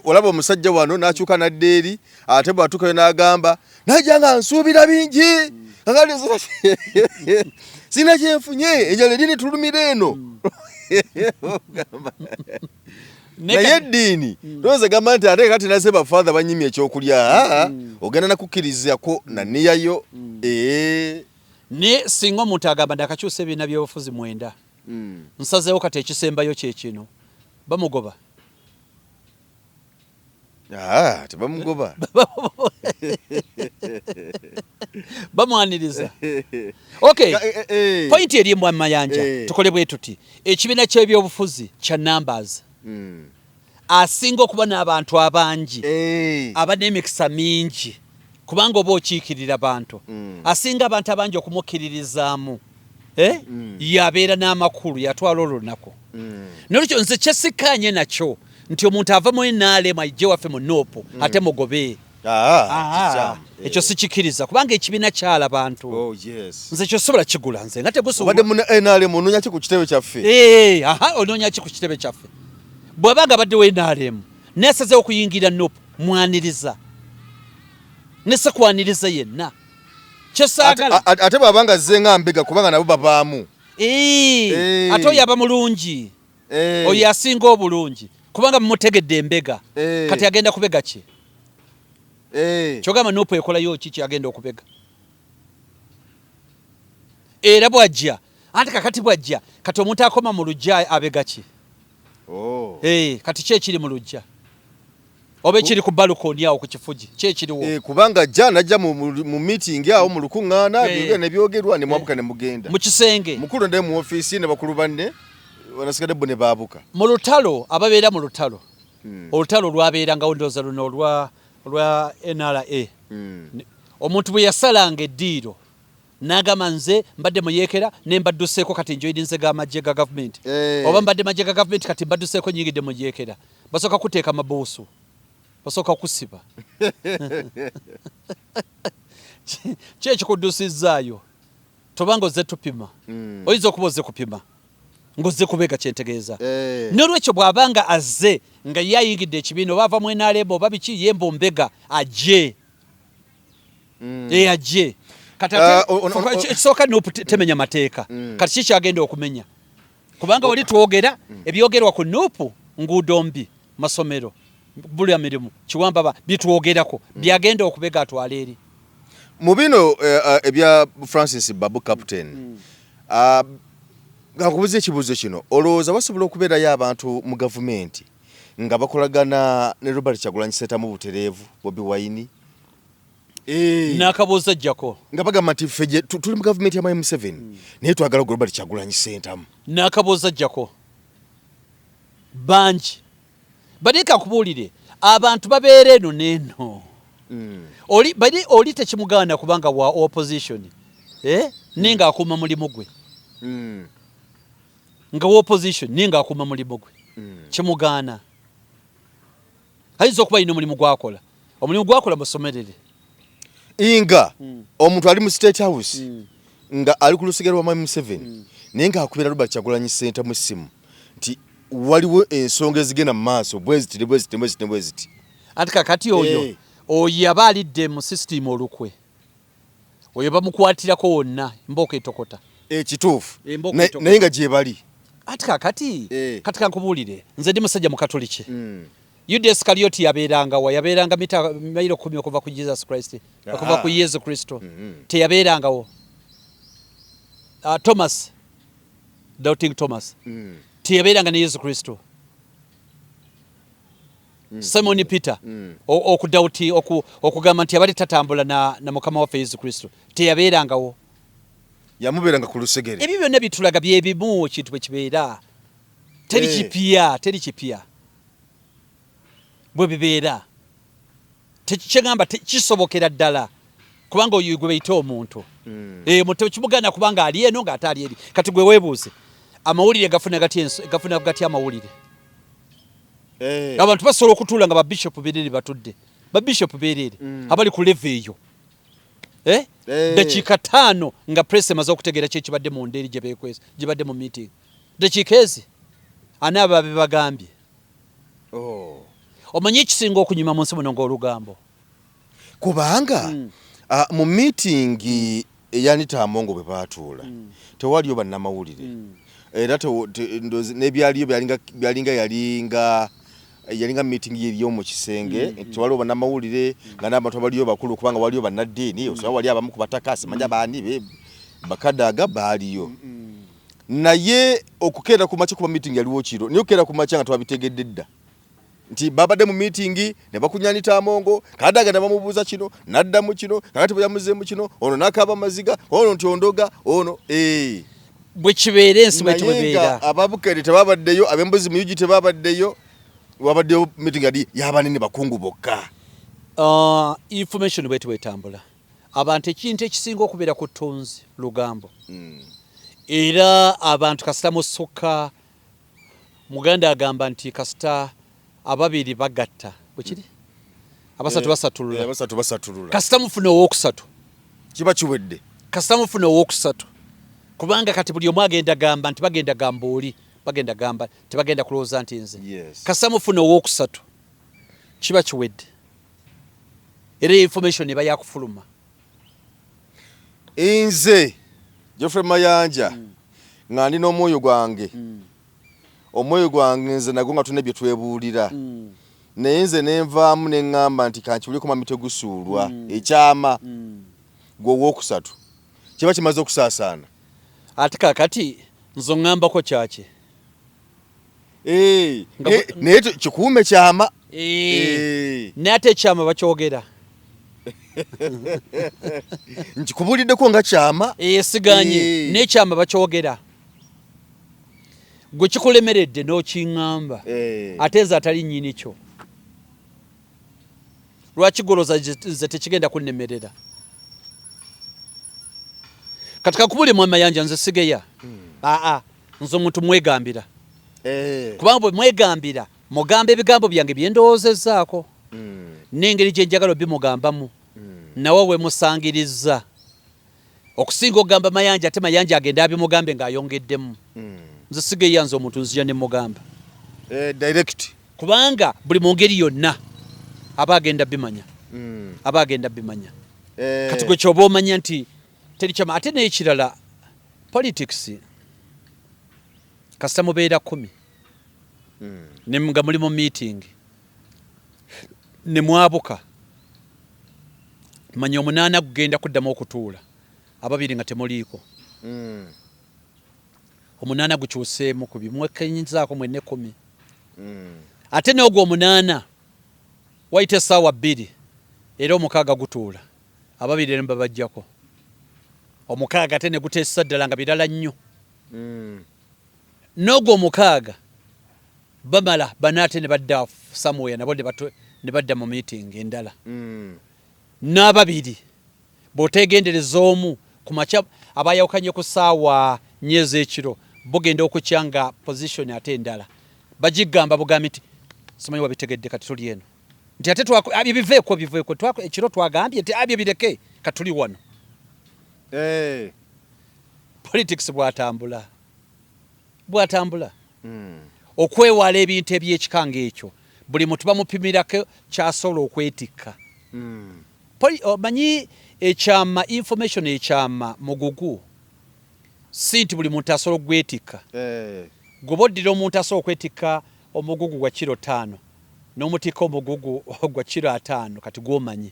Olaba omusajja wano n'akyuka nadda eri, ate bw'atuukayo n'agamba najja nga nsuubira bingi, kakati sina kyenfunye, enjala eri netulumira eno. Naye eddiini toyinza gamba nti ate kati nase bafather banyimye ekyokulya. Aa, ogenda nakukkirizako naniyayo. Naye singa omuntu agamba ndakakyusa ebibiina by'obufuzi 9, nsazeewo kati ekisembayo kye kino, bamugoba? Ah, tebamugoba. Bamwaniriza. Okay. Point eri emu, Mayanja. Tukole bwe tuti: ekibiina ky'ebyobufuzi kya numbers, asinga okuba n'abantu abangi aba n'emikisa mingi, kubanga oba okiikirira bantu. Asinga abantu abangi okumukkiririzaamu, eh? Yabeera n'amakulu, yatwala olunaku. Nolwekyo nze kyesikkaanye nakyo nti omuntu ava mu NRM ajje waffe mu NUP ate mugobe. Ah, Ah, kikyamu. Ekyo sikikiriza, kubanga ekibiina kyala bantu. Oh, yes. Nze kyo sobola kigula nze nga obadde tegusuubulwa. mu NRM, onoonya ki ku kitebe kyaffe? Eh, aha, onoonya ki ku kitebe kyaffe? Bw'aba nga abadde wa NRM nasazeewo okuyingira NUP, mwaniriza, ne sekwaniriza yenna kyesaagala. Ate bw'aba nga azze nga mbega, kubanga nabo babaamu. Eh, ate oyo aba mulungi. Oyo asinga obulungi, kubanga mumutegedde embega. Kati agenda kubega ki? Kyogamba NUP ekolayo ki kyagenda okubega? Era bwajja, anti kakati bwajja, kati omuntu akoma mu lujja abega ki? Oh. Eh, kati ki ekiri mu lujja oba ekiri ku balcony awo ku kifugi, ki ekiriwo? Eh, kubanga ajja najja mu meeting awo mu lukuŋŋaana, byogera ne byogerwa ne mwabuka ne mugenda mu kisenge. Mukulu nde mu ofiisi ne bakulu banne banasigadde bo ne baabuka. Mu lutalo, ababeera mu lutalo, olutalo lwabeerangawo, ndowooza luno olwa NRA. Omuntu bwe yasalanga eddiiro n'agamba nze mbadde muyeekera ne mbadduseeko, kati njoyininze g'amagye ga gavumenti, oba mbadde magye ga gavumenti, kati mbadduseeko nyingidde muyeekera, basooka kuteeka mabuusu, basooka kusiba. Ki ekikuddusizaayo? Tobanga ozze tupima. Oyinza okuba ozze kupima ng'ozze kubeega kyentegeeza. N'olwekyo bw'aba nga azze nga ye ayingidde ekibiina oba ava mu NRM oba biki, ye mbu mbega ajje. Ajje. Kati ate ekisooka NUP temenya mateeka. Kati ki kyagenda okumenya? Kubanga wali twogera ebyogerwa ku NUP, nguudo mbi, masomero, bulya mirimu, kiwamba bitwogerako, byagenda okubega atwala eri. Mu bino ebya Francis Babu Captain, nkubuuza ekibuuzo kino, olowooza basobola okubeerayo abantu mu gavumenti nga bakolagana ne Robert Kyagulanyi Ssentamu butereevu, Bobi Wine? N'akabuuza ajjako. Nga bagamba nti ffe tuli mu gavumenti ya Mwami Museveni, naye twagala Robert Kyagulanyi Ssentamu. N'akabuuza ajjako. Bangi. Bali kakubuulire, abantu babeera eno n'eno. Oli, bali, oli tekimugaana kubanga wa opposition. Naye ng'akuuma mulimu gwe. Nga wa opposition, naye ng'akuuma mulimu gwe. Kimugaana. Ayinza okuba alina omulimu gw'akola. Omulimu gw'akola musomerere. Inga omuntu ali mu State House nga ali ku lusegere lwa Mwami Museveni, naye ng'akubira Robert Kyagulanyi Ssentamu essimu nti waliwo ensonga ezigenda mu maaso bwe ziti ne bwe ziti ne bwe ziti ne bwe ziti. Anti kakati oyo oyo aba alidde mu system olukwe. Oyo bamukwatirako wonna embooko etokota. Ekituufu. Naye nga gye bali. Anti kakati kati kankubuulire, nze ndi musajja Mukatoliki. Yuda Isikarioti yabeeranga wa? Yabeeranga mita mayiro 10 okuva ku Jesus Christ, okuva ku Yesu Kristo. Teyabeerangawo. Thomas, Doubting Thomas. Teyabeeranga ne Yesu Kristo. Simon Peter, okudauti, okugamba nti abadde tatambula na Mukama waffe Yesu Kristo, teyabeerangawo. Yamubeeranga ku lusegere. Ebyo byonna bitulaga bye bimu ekintu bwe kibeera. Teri kipya, teri kipya. Bwe bibeera. Kyegamba kisobokera ddala kubanga oyo gwe bayita omuntu. Kimuganda kubanga ali eno ng'ate ali eri. Kati gwe weebuuze, amawulire gafuna gatya gafuna gatya amawulire? Abantu basobola okutuula nga ba bishop beerere batudde. Ba bishop beerere abali ku level eyo. Dakiika 5 nga press emaze okutegeera ki ekibadde mu nda eri gye beekwese, gye badde mu meeting. Dakiika ezi anaaba bebagambye. Omanyi ekisinga okunyuma mu nsi muno ng'olugambo? Kubanga mu meeting eya Anita Amongo bwe baatuula, tewaliyo bannamawulire. Era n'ebyaliyo byalinga yalinga meeting y'omu kisenge, tewaliwo bannamawulire, nga n'abantu abaliyo bakulu kubanga waliyo bannaddiini, osobola wali abamu ku bataka, simanya baani be bakadaaga baaliyo. Naye okukeera ku makya kuba meeting yaliwo kiro, naye okukeera ku makya nga twabitegedde dda nti babadde mu meeting ne bakunya Anita Amongo, Kadaga ne bamubuuza kino, n'addamu kino, kakati bwe yamuzeemu kino, ono n'akaaba amaziga, ono nti ondoga, ono Bwe kibeera ensi bwe Naye nga kibeera. Ababukere tebabaddeyo, ab'embuzi mu UG tebabaddeyo, wabaddeyo meeting yali y'abanene bakungu bokka. Information bw'etyo bw'etambula. Abantu ekintu ekisinga okubeera ku ttunzi lugambo. Era abantu kasita musukka, Muganda agamba nti kasita ababiri bagatta, bwe kiri? Abasatu basatulula. Abasatu basatulula. Kasita mufuna owookusatu. Kiba kiwedde. Kasita mufuna owookusatu. Kubanga kati buli omu agenda gamba nti bagenda gamba oli, bagenda gamba, tebagenda kulowooza nti nze. Kasita mufuna owookusatu. Kiba kiwedde. Era information eba yakufuluma. Nze Geoffrey Mayanja nga ndi n'omwoyo gwange. Omwoyo gwange nze nagwo nga tulina bye twebuulira. Naye nze ne nvaamu ne ŋŋamba nti kankiwulireko Mwami Tegusuulwa ekyama gwe owookusatu kiba kimaze okusaasaana. Ate kaakati nze oŋŋambako kyaki? Naye kikuume kyama. Naye ate ekyama bakyogera. Nkikubuuliddeko nga kyama. Siganye. N'ekyama bakyogera. Gwe kikulemeredde n'okiŋŋamba. Ate nze atali nnyini kyo. Lwaki goloza nze tekigenda kunnemerera? Kati kakubule Mwami Mayanja nze sigeya. Aa, nze omuntu mwegambira. Kubanga bwe mwegambira, mugamba ebigambo byange bye ndowoozezzaako. N'engeri gye njagala obimugambamu. Nawe we musangirizza. Okusinga okugamba Mayanja, ate Mayanja agenda abimugambe ng'ayongeddemu. Nze sigeya, nze omuntu nzija ne mugamba. Direct. Kubanga buli mu ngeri yonna aba agenda bimanya. Aba agenda bimanya. Kati gwe kyoba omanya nti teri kyama. Ate n'ekirala, politics kasita mubeera 10 ne nga muli mu meeting ne mwabuka, manya 8 gugenda kuddamu okutuula, ababiri nga temuliiko. 8 gukyuseemu ku bimwekenyizaako mwenna 10. Ate n'ogwo 8 wayita essaawa 2 era 6 gutuula, ababiri ne babajjako. 6 ate ne guteesa ddala nga birala nnyo. N'ogwo 6 bamala bana ate ne badda somewhere, nabo ne badda mu meeting endala. N'ababiri bw'oteegendereza omu ku makya abayawukanye ku ssaawa 4 ez'ekiro, bugenda okukya nga position ate endala bagigamba bugambi nti simanyi wabitegedde, kati tuli eno, nti ate abyo biveeko, biveeko, ekiro twagambye nti abyo bireke, kati tuli wano. Politics bw'atambula bw'atambula. Okwewala ebintu eby'ekika ng'ekyo, buli muntu bamupimirako ky'asobola okwetikka. Omanyi ekyama, information ekyama mugugu, si nti buli muntu asobola okugwetikka. Gwe oddira omuntu asobola okwetikka omugugu gwa kiro 5 n'omutikka omugugu gwa kiro 50, kati gw'omanyi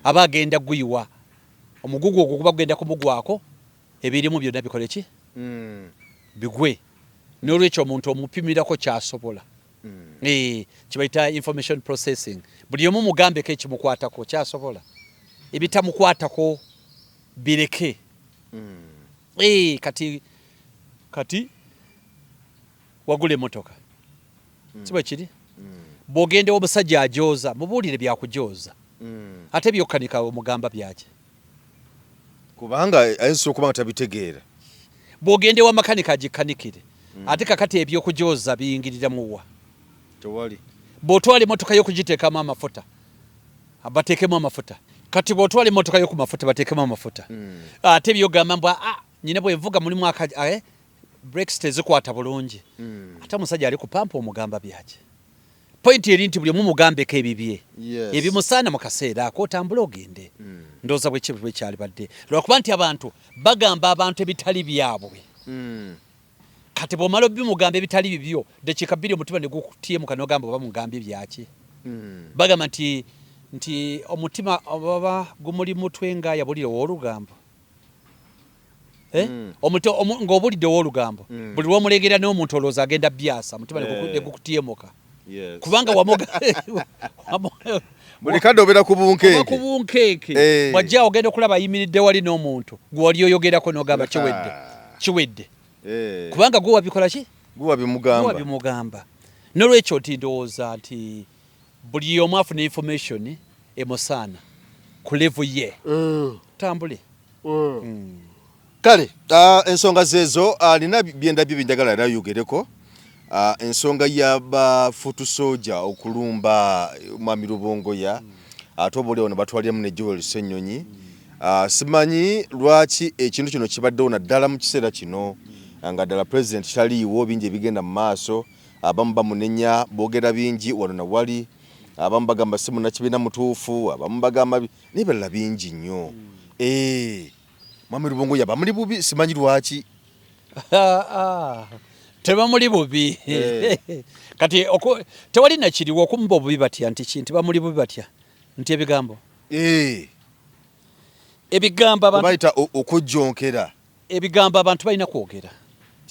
aba agenda guyiwa omugugu ogwo, guba gugenda kumugwako, ebirimu byonna bikole ki? Bigwe. N'olwekyo omuntu omupimirako ky'asobola. Kibayita information processing. Buli omu mugambeko ekimukwatako kyasobola, ebitamukwatako bireke. Kati wagula emmotoka, si bwe kiri? Bw'ogenda omusajja ajoza, mubuulire byakujooza, ate byokkanika omugamba byaki? Kubanga ayinza okuba nga tabitegeera. Bw'ogenda ewa makanika agikanikire, ate kakati ebyokujoza biyingiriramu wa? Tewali. Bw'otwala emmotoka y'okugiteekamu amafuta, bateekemu amafuta. Kati bw'otwala emmotoka yo ku mafuta, bateekemu amafuta, ate byogamba mbu ah, nyina bwenvuga mulimu aka brakes tezikwata bulungi, ate omusajja ali ku pampa omugamba byaki? Point eri nti buli omu mugambeko ebibye ebimusaana mu kaseera ako, otambule ogende. Ndowooza bwe kiba bwekyalibadde, lwakuba nti abantu bagamba abantu ebitali byabwe. Kati bw'omala obimugamba ebitali bibyo, dakiika 2 omutima ne gukutyemuka n'ogamba oba mugambye byaki? Bagamba nti omutima oba gumuli mutwe nga yabulira ow'olugambo. Eh? Ng'obulidde ow'olugambo, buli lw'omulegera n'omuntu olowooza agenda byasa, omutima ne gukutyemuka. Kubanga Buli kadde obeera ku bunkenke. Oba ku bunkenke. Bw'ajja ogenda okulaba ayimiridde wali n'omuntu gwe wali oyogerako n'ogamba kiwedde, kiwedde. Kubanga gwe wabikola ki? Gwe wabimugamba. Gwe wabimugamba. N'olwekyo nti ndowooza nti buli omu afuna information emusaana ku level ye. Tambule. Kale ensonga zeezo nina byendabye byenjagala era yogereko. Ensonga ya ba foot soldier okulumba Mwami Rubongoya, ate oba oliawo ne batwaliramu ne Joel Ssenyonyi. Simanyi lwaki ekintu kino kibaddewo naddala mu kiseera kino nga ddala pulezidenti taliiwo, bingi ebigenda mu maaso, abamu bamunenya, boogera bingi wano na wali, abamu bagamba si munnakibiina mutuufu, abamu bagamba n'ebirala bingi nnyo. Mwami Rubongoya bamuli bubi, simanyi lwaki. Tebamuli bubi. Kati tewali nakiriwo okumuba obubi batya, nti ki nti bamuli bubi batya, nti ebigambo. Ebigambo abantu bayita okujjonkera. Ebigambo abantu balina kwogera.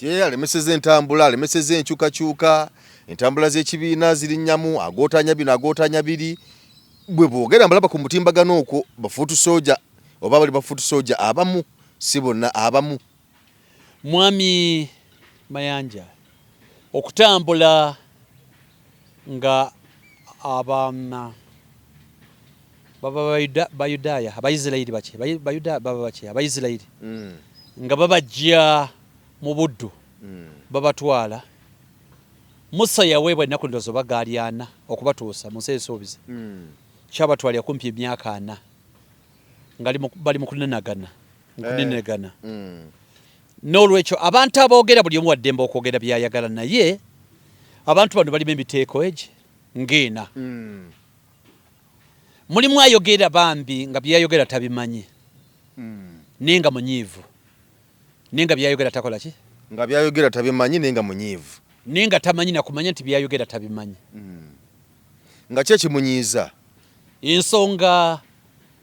Ye alemeseza entambula, alemeseza enkyukakyuka, entambula z'ekibiina zirinnyamu, agootanya bino, agootanya biri. Bwe boogera mbalaba ku mutimbagano okwo ba foot soldier oba bali ba foot soldier abamu, si bonna, abamu. Mwami Mayanja, okutambula nga abaana baba Bayudaaya, Abayisirayiri baki? Bayudaaya baba baki? Abayisirayiri. Nga babajja mu buddu, babatwala. Musa yaweebwa ennaku ndowooza oba gaali 40 okubatuusa mu nsi ensuubize. Kyabatwalira kumpi emyaka 40 nga bali mu kunenagana. Nkunenegana. N'olwekyo abantu aboogera buli omu waddembe okwogera byayagala, naye abantu bano balimu emiteeko egi ng'ena. Mulimu ayogera bambi nga byayogera tabimanyi, naye nga munyiivu, naye nga byayogera takola ki? Nga byayogera tabimanyi naye nga munyiivu. Naye nga tamanyi nakumanya nti byayogera tabimanyi. Nga ki ekimunyiiza? Ensonga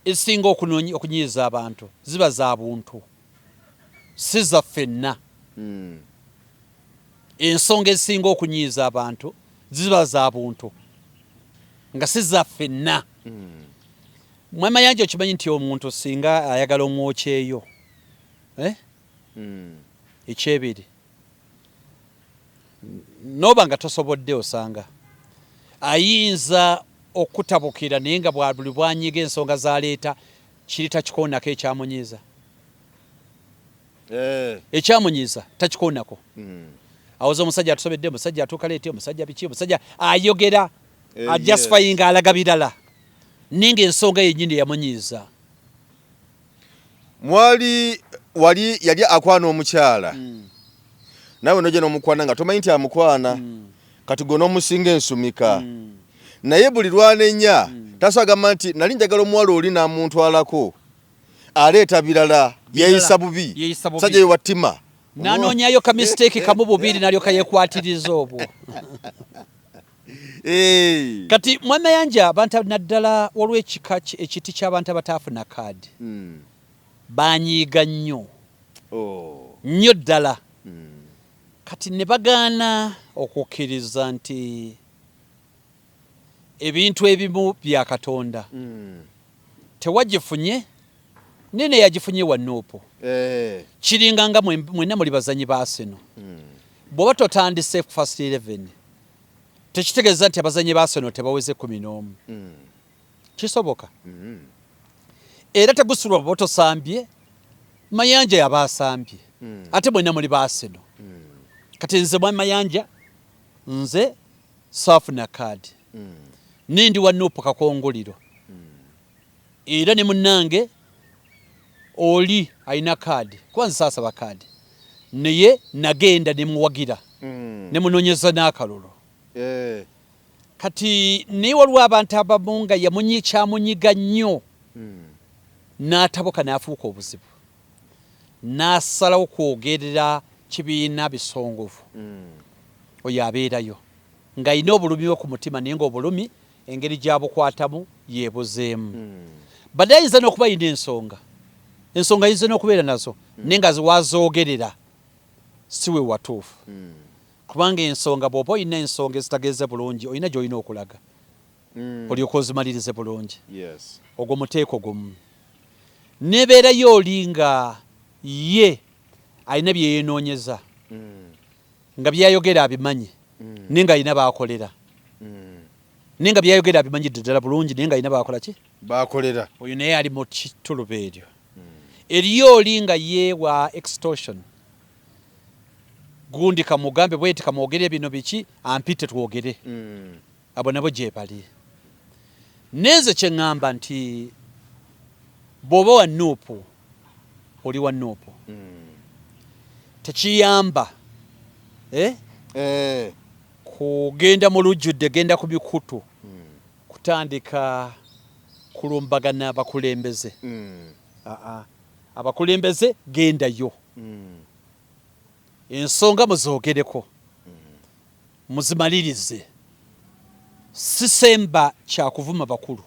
ezisinga okunyiiza abantu ziba za buntu, si za ffenna. Ensonga ezisinga okunyiiza abantu ziba za buntu nga si za ffenna. Mwami Mayanja, okimanyi nti omuntu singa ayagala omwokyeyo, eh? Ekyebiri noba nga tosobodde, osanga ayinza okutabukira, naye nga buli bwanyiga ensonga zaleeta kiri takikoonako ekyamunyiiza. Ekyamunyiiza takikoonako. Awoza omusajja atusobedde, omusajja atuuka leeti, omusajja biki, omusajja ayogera ajustifyinga, alaga birala, naye nga ensonga yennyini eyamunyiiza. Mwali wali yali akwana omukyala, naawe nojja n'omukwana nga tomanyi nti amukwana. Kati gwe n'omusinga ensumika, naye buli lwanenya tasobola gamba nti nali njagala omuwala oli n'amuntwalako, aleeta birala, yeeyisa bubi. Yeeyisa bubi. Sajja yewa ttima. Nanoonyayo ka mistake kamu bubiri nalyoka yekwatiriza obwo. Kati Mwami Mayanja, abantu naddala waliwo ekika ekiti ky'abantu abataafuna kaadi, banyiiga nnyo nnyo ddala. Kati ne bagaana okukkiriza nti ebintu ebimu bya Katonda. Tewagifunye, naye neyagifunye wa NUP. Kiringa nga mwenna muli bazanyi ba Arsenal. Bw'oba totandise first 11, tekitegeeza nti abazanyi ba Arsenal tebaweze 11. Kisoboka. Era tegusulwa bw'oba tosambye, Mayanja yaba asambye. Ate mwenna muli ba Arsenal. Kati nze Mwami Mayanja, nze saafuna kaadi. Nindi wa NUP kakongoliro. Era ne munnange oli alina kaadi, kuba nze saasaba kaadi, naye nagenda ne muwagira, ne munoonyeza n'akalulu. Kati naye waliwo abantu abamu nga kyamunyiga nnyo, n'atabuka n'afuuka obuzibu, n'asalawo kwogerera kibiina bisongovu. Oyo abeerayo ng'alina obulumi bwe ku mutima, naye ng'obulumi engeri gy'abukwatamu yeebuzeemu. Badde ayinza n'okuba ayina ensonga, ensonga ayinza n'okubeera nazo, naye nga wazoogerera si we watuufu, kubanga ensonga bw'oba olina ensonga ezitagenze bulungi, olina gy'olina okulaga olyoka ozimalirize bulungi. Ogwo muteeko gumu. Nebeerayo oli nga ye alina bye yeenoonyeza, nga byayogera abimanyi, naye nga alina baakolera, naye nga byayogera abimanyidde ddala bulungi, naye nga alina baakola ki? Bakolera. Oyo naye ali mu kituluba eryo. Eriyo oli nga ye wa extortion, gundi kamugambe bweti, kamwogere bino biki, ampite twogere. Abo nabo gye bali. Nenze kye ŋŋamba nti bw'oba wa NUP, oli wa NUP. Tekiyamba, eh? Kugenda mu lujjudde, genda ku mikutu kutandika kulumbagana bakulembeze. Aa, abakulembeze gendayo, ensonga muzoogereko, muzimalirize. Sisemba kyakuvuma bakulu.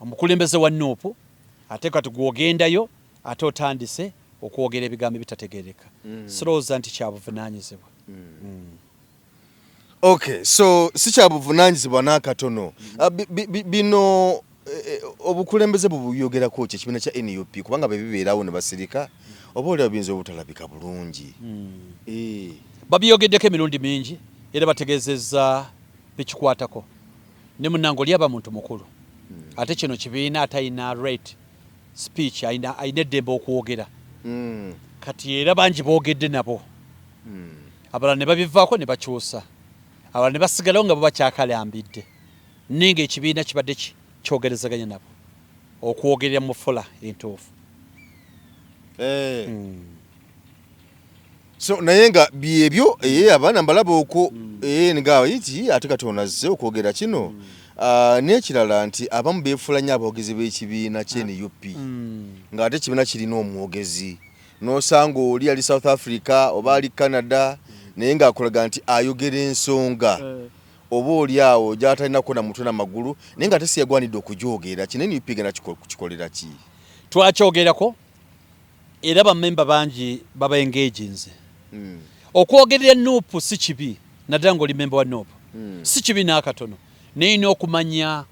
Omukulembeze wa NUP, ate kati gwogendayo ate otandise okwogera ebigambo ebitategereka, sirowooza nti kyabuvunaanyizibwa. Okay, so si kyabuvunaanyizibwa n'akatono. Ah, bino obukulembeze bubuyogerako ki ekibiina kya NUP? Kubanga bwe bibeerawo ne basirika, oba oliawo biyinza obutalabika bulungi. Babyogeddeko emirundi mingi era bategeezezza bikikwatako. Ne munnange oli aba muntu mukulu, ate kino kibiina, ate alina right speech, alina eddembe okwogera. Kati era bangi boogedde nabo, abalala ne babivaako ne bakyusa, abalala ne basigalawo nga bo bakyakalambidde, naye nga ekibiina kibadde kyogerezaganya nabo okwogerera mu fula entuufu. Eh. So naye nga byebyo eh, abaana mbalaba okwo eh, nga iti ate Katonda azze okwogera kino. Ah, n'ekirala nti abamu beefuula nnyo aboogezi b'ekibiina kye NUP ng'ate ekibiina kirina omwogezi, n'osanga oli ali South Africa oba ali Canada naye ng'akulaga nti ayogera ensonga oba oli awo gy'atalinako na mutwe na magulu naye ng'ate si yagwanidde okugyogera. Kino NUP egenda kukikolera ki? Twakyogerako era bamemba bangi baba engaginze. Okwogerera NUP si kibi, naddala ng'oli memba wa NUP. Si kibi n'akatono, naye olina okumanya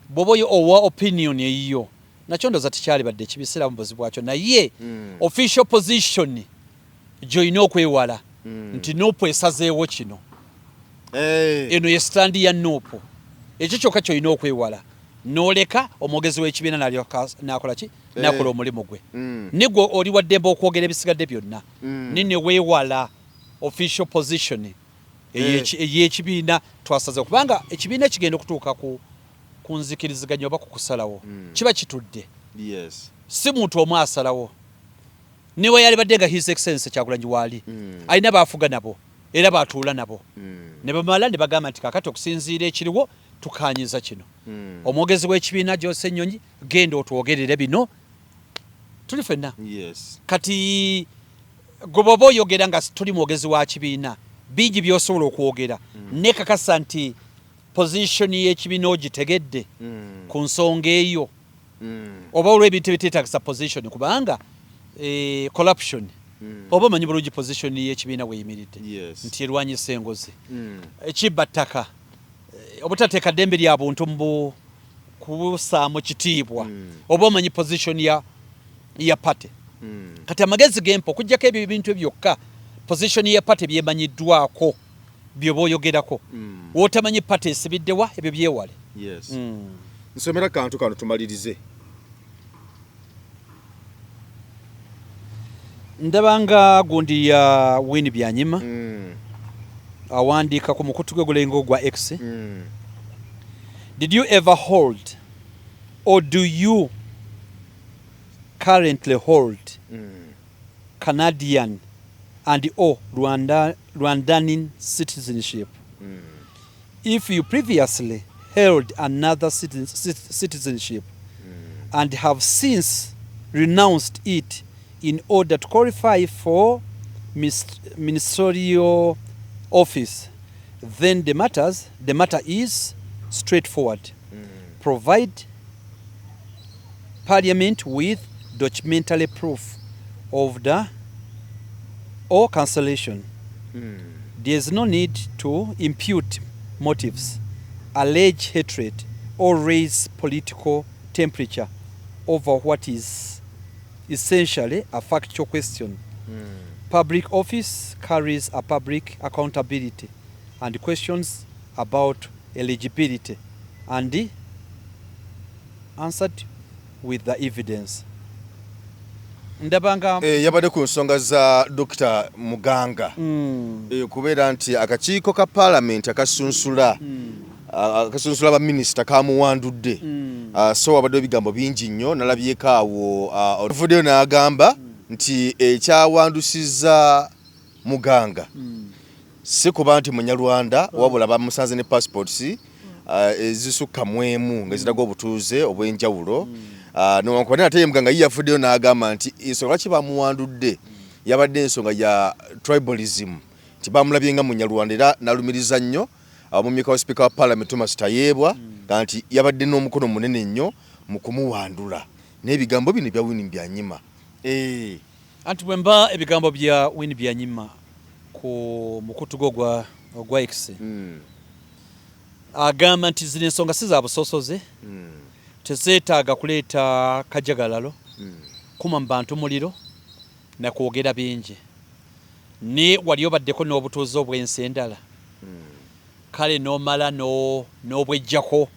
bw'oba oyo owa opinion eyiyo, nakyo ndowooza tekyalibadde kibi, siraba buzibu bwakyo, naye official position gy'olina okwewala nti NUP esazeewo kino, eno ye stand ya NUP, ekyo kyokka ky'olina okwewala, n'oleka omwogezi w'ekibiina n'alyoka n'akola ki, n'akola omulimu gwe. Ne gwe oli wa ddembe okwogera ebisigadde byonna, naye ne weewala official position ey'ekibiina twasazeewo, kubanga ekibiina kigenda okutuuka ku nzikiriziganya oba ku kusalawo kiba kitudde. Si muntu omu asalawo, ne we yalibadde nga His Excellency Kyagulanyi waali, alina baafuga nabo era baatuula nabo ne bamala ne bagamba nti kaakati okusinziira ekiriwo tukaanyiza kino. Omwogezi w'ekibiina Joe Ssenyonyi, genda otwogerere bino, tuli ffenna. Kati gwe bw'oba oyogera nga tuli mwogezi wa kibiina, bingi by'osobola okwogera, nekakasa nti position y'ekibiina ogitegedde ku nsonga eyo, oba olw'ebintu ebiteetagisa position, kubanga corruption oba omanyi bulungi position y'ekibiina weeyimiridde nti erwanyisa enguzi, ekibba ttaka, obutateeka ddembe lya buntu mu kubusaamu kitiibwa, oba omanyi position ya party. Kati amagezi gempa okuggyako ebyo ebintu byokka position ya party byemanyiddwako byoba oyogerako, w'otamanyi party esibiddewa, ebyo byewale. Nsomera kantu kano tumalirize. Ndaba nga gundi ya Winnie Byanyima awandiika ku mukutu gwe gulenga ogwa X. Did you ever hold or do you currently hold Canadian and or Rwandan citizenship? If you previously held another citizenship and have since renounced it in order to qualify for ministerial office, then the matter is straightforward. Provide Parliament with documentary proof of the or cancellation. There is no need to impute motives, allege hatred, or raise political temperature over what is essentially a factual question. Public office carries a public accountability, and questions about eligibility and answered with the evidence. Ndabanga Yabadde ku nsonga za Dr. Muganga, kubeera nti akakiiko ka paalamenti akasunsula baminisita kamuwandudde. So wabaddewo ebigambo bingi nnyo nalabyeko awo. Ovuddeyo n'agamba nti ekyawandusizza Muganga si kuba nti Munyarwanda, wabula bamusanze ne passports ezisukka mu emu nga ziraga obutuuze obw'enjawulo. Newankubadde ate ye Muganga ye yavuddeyo n'agamba nti ensonga lwaki bamuwandudde yabadde ensonga ya tribalism, nti bamulabye nga Munyarwanda, era n'alumiriza nnyo omumyuka wa sipiika wa parliament Thomas Tayebwa nga nti yabadde n'omukono munene nnyo mu kumuwandula n'ebigambo bino ebya Winnie Byanyima. Anti bwe mba ebigambo bya Winnie Byanyima ku mukutu gwe ogwa X, agamba nti zino ensonga si za busosoze, tezeetaaga kuleeta kajagalalo, kuma mu bantu muliro nakwogera bingi, ne wali obaddeko n'obutuuze obw'ensi endala, kale n'omala n'obwejjako,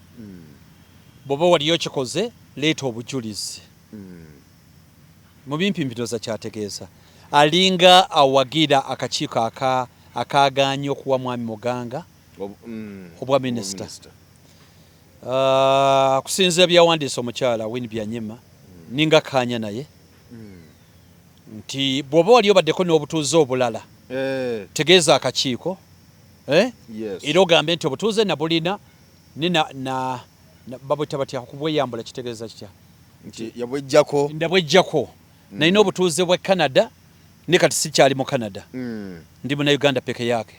bw'oba wali okikoze leeta obujulizi. Mu bimpimpiroza kyategeeza alinga awagira akakiiko akagaanye okuwa mwami Muganga obwa minisita. Kusinziira byawandiise omukyala Winnie Byanyima, ninga kaanya naye. Nti bw'oba wali obaddeko n'obutuuze obulala, tegeeza akakiiko, eh? Era ogambe nti obutuuze nabulina ne babweta batya okubweyambula, kitegeeza kitya? Nti yabwejjako. Ndabwejjako. Nalina obutuuze bwa Canada ne kati sikyali mu Canada. Ndi Munnayuganda peke yake.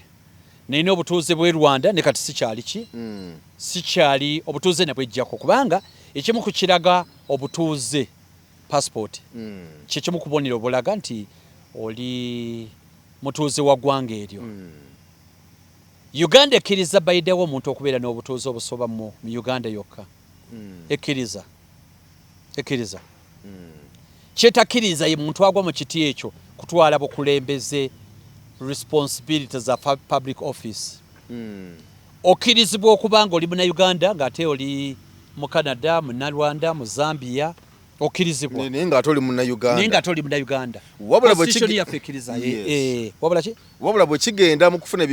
Nalina obutuuze bw'e Rwanda ne kati sikyali ki? Sikyali, obutuuze nabwejjako, kubanga ekimu ku kiraga obutuuze passport. Kyekimu ku bubonero obulaga nti oli mutuuze wa ggwanga eryo. Uganda ekkiriza bayidewo omuntu okubeera n'obutuuze obusoba mu Uganda yokka. Ekkiriza. Ekkiriza. Kyetakkiriza ye muntu agwa mu kiti ekyo kutwala bukulembeze, responsibility za public office. Okkirizibwa okuba nga oli Munnayuganda ng'ate oli mu Canada, Munnarwanda, mu Zambia, okkirizibwa. Naye ng'ate oli Munnayuganda. Naye ng'ate oli Munnayuganda. Wabula bwe Constitution yaffe ekkiriza. Wabula ki? Wabula bwe kigenda mu kufuna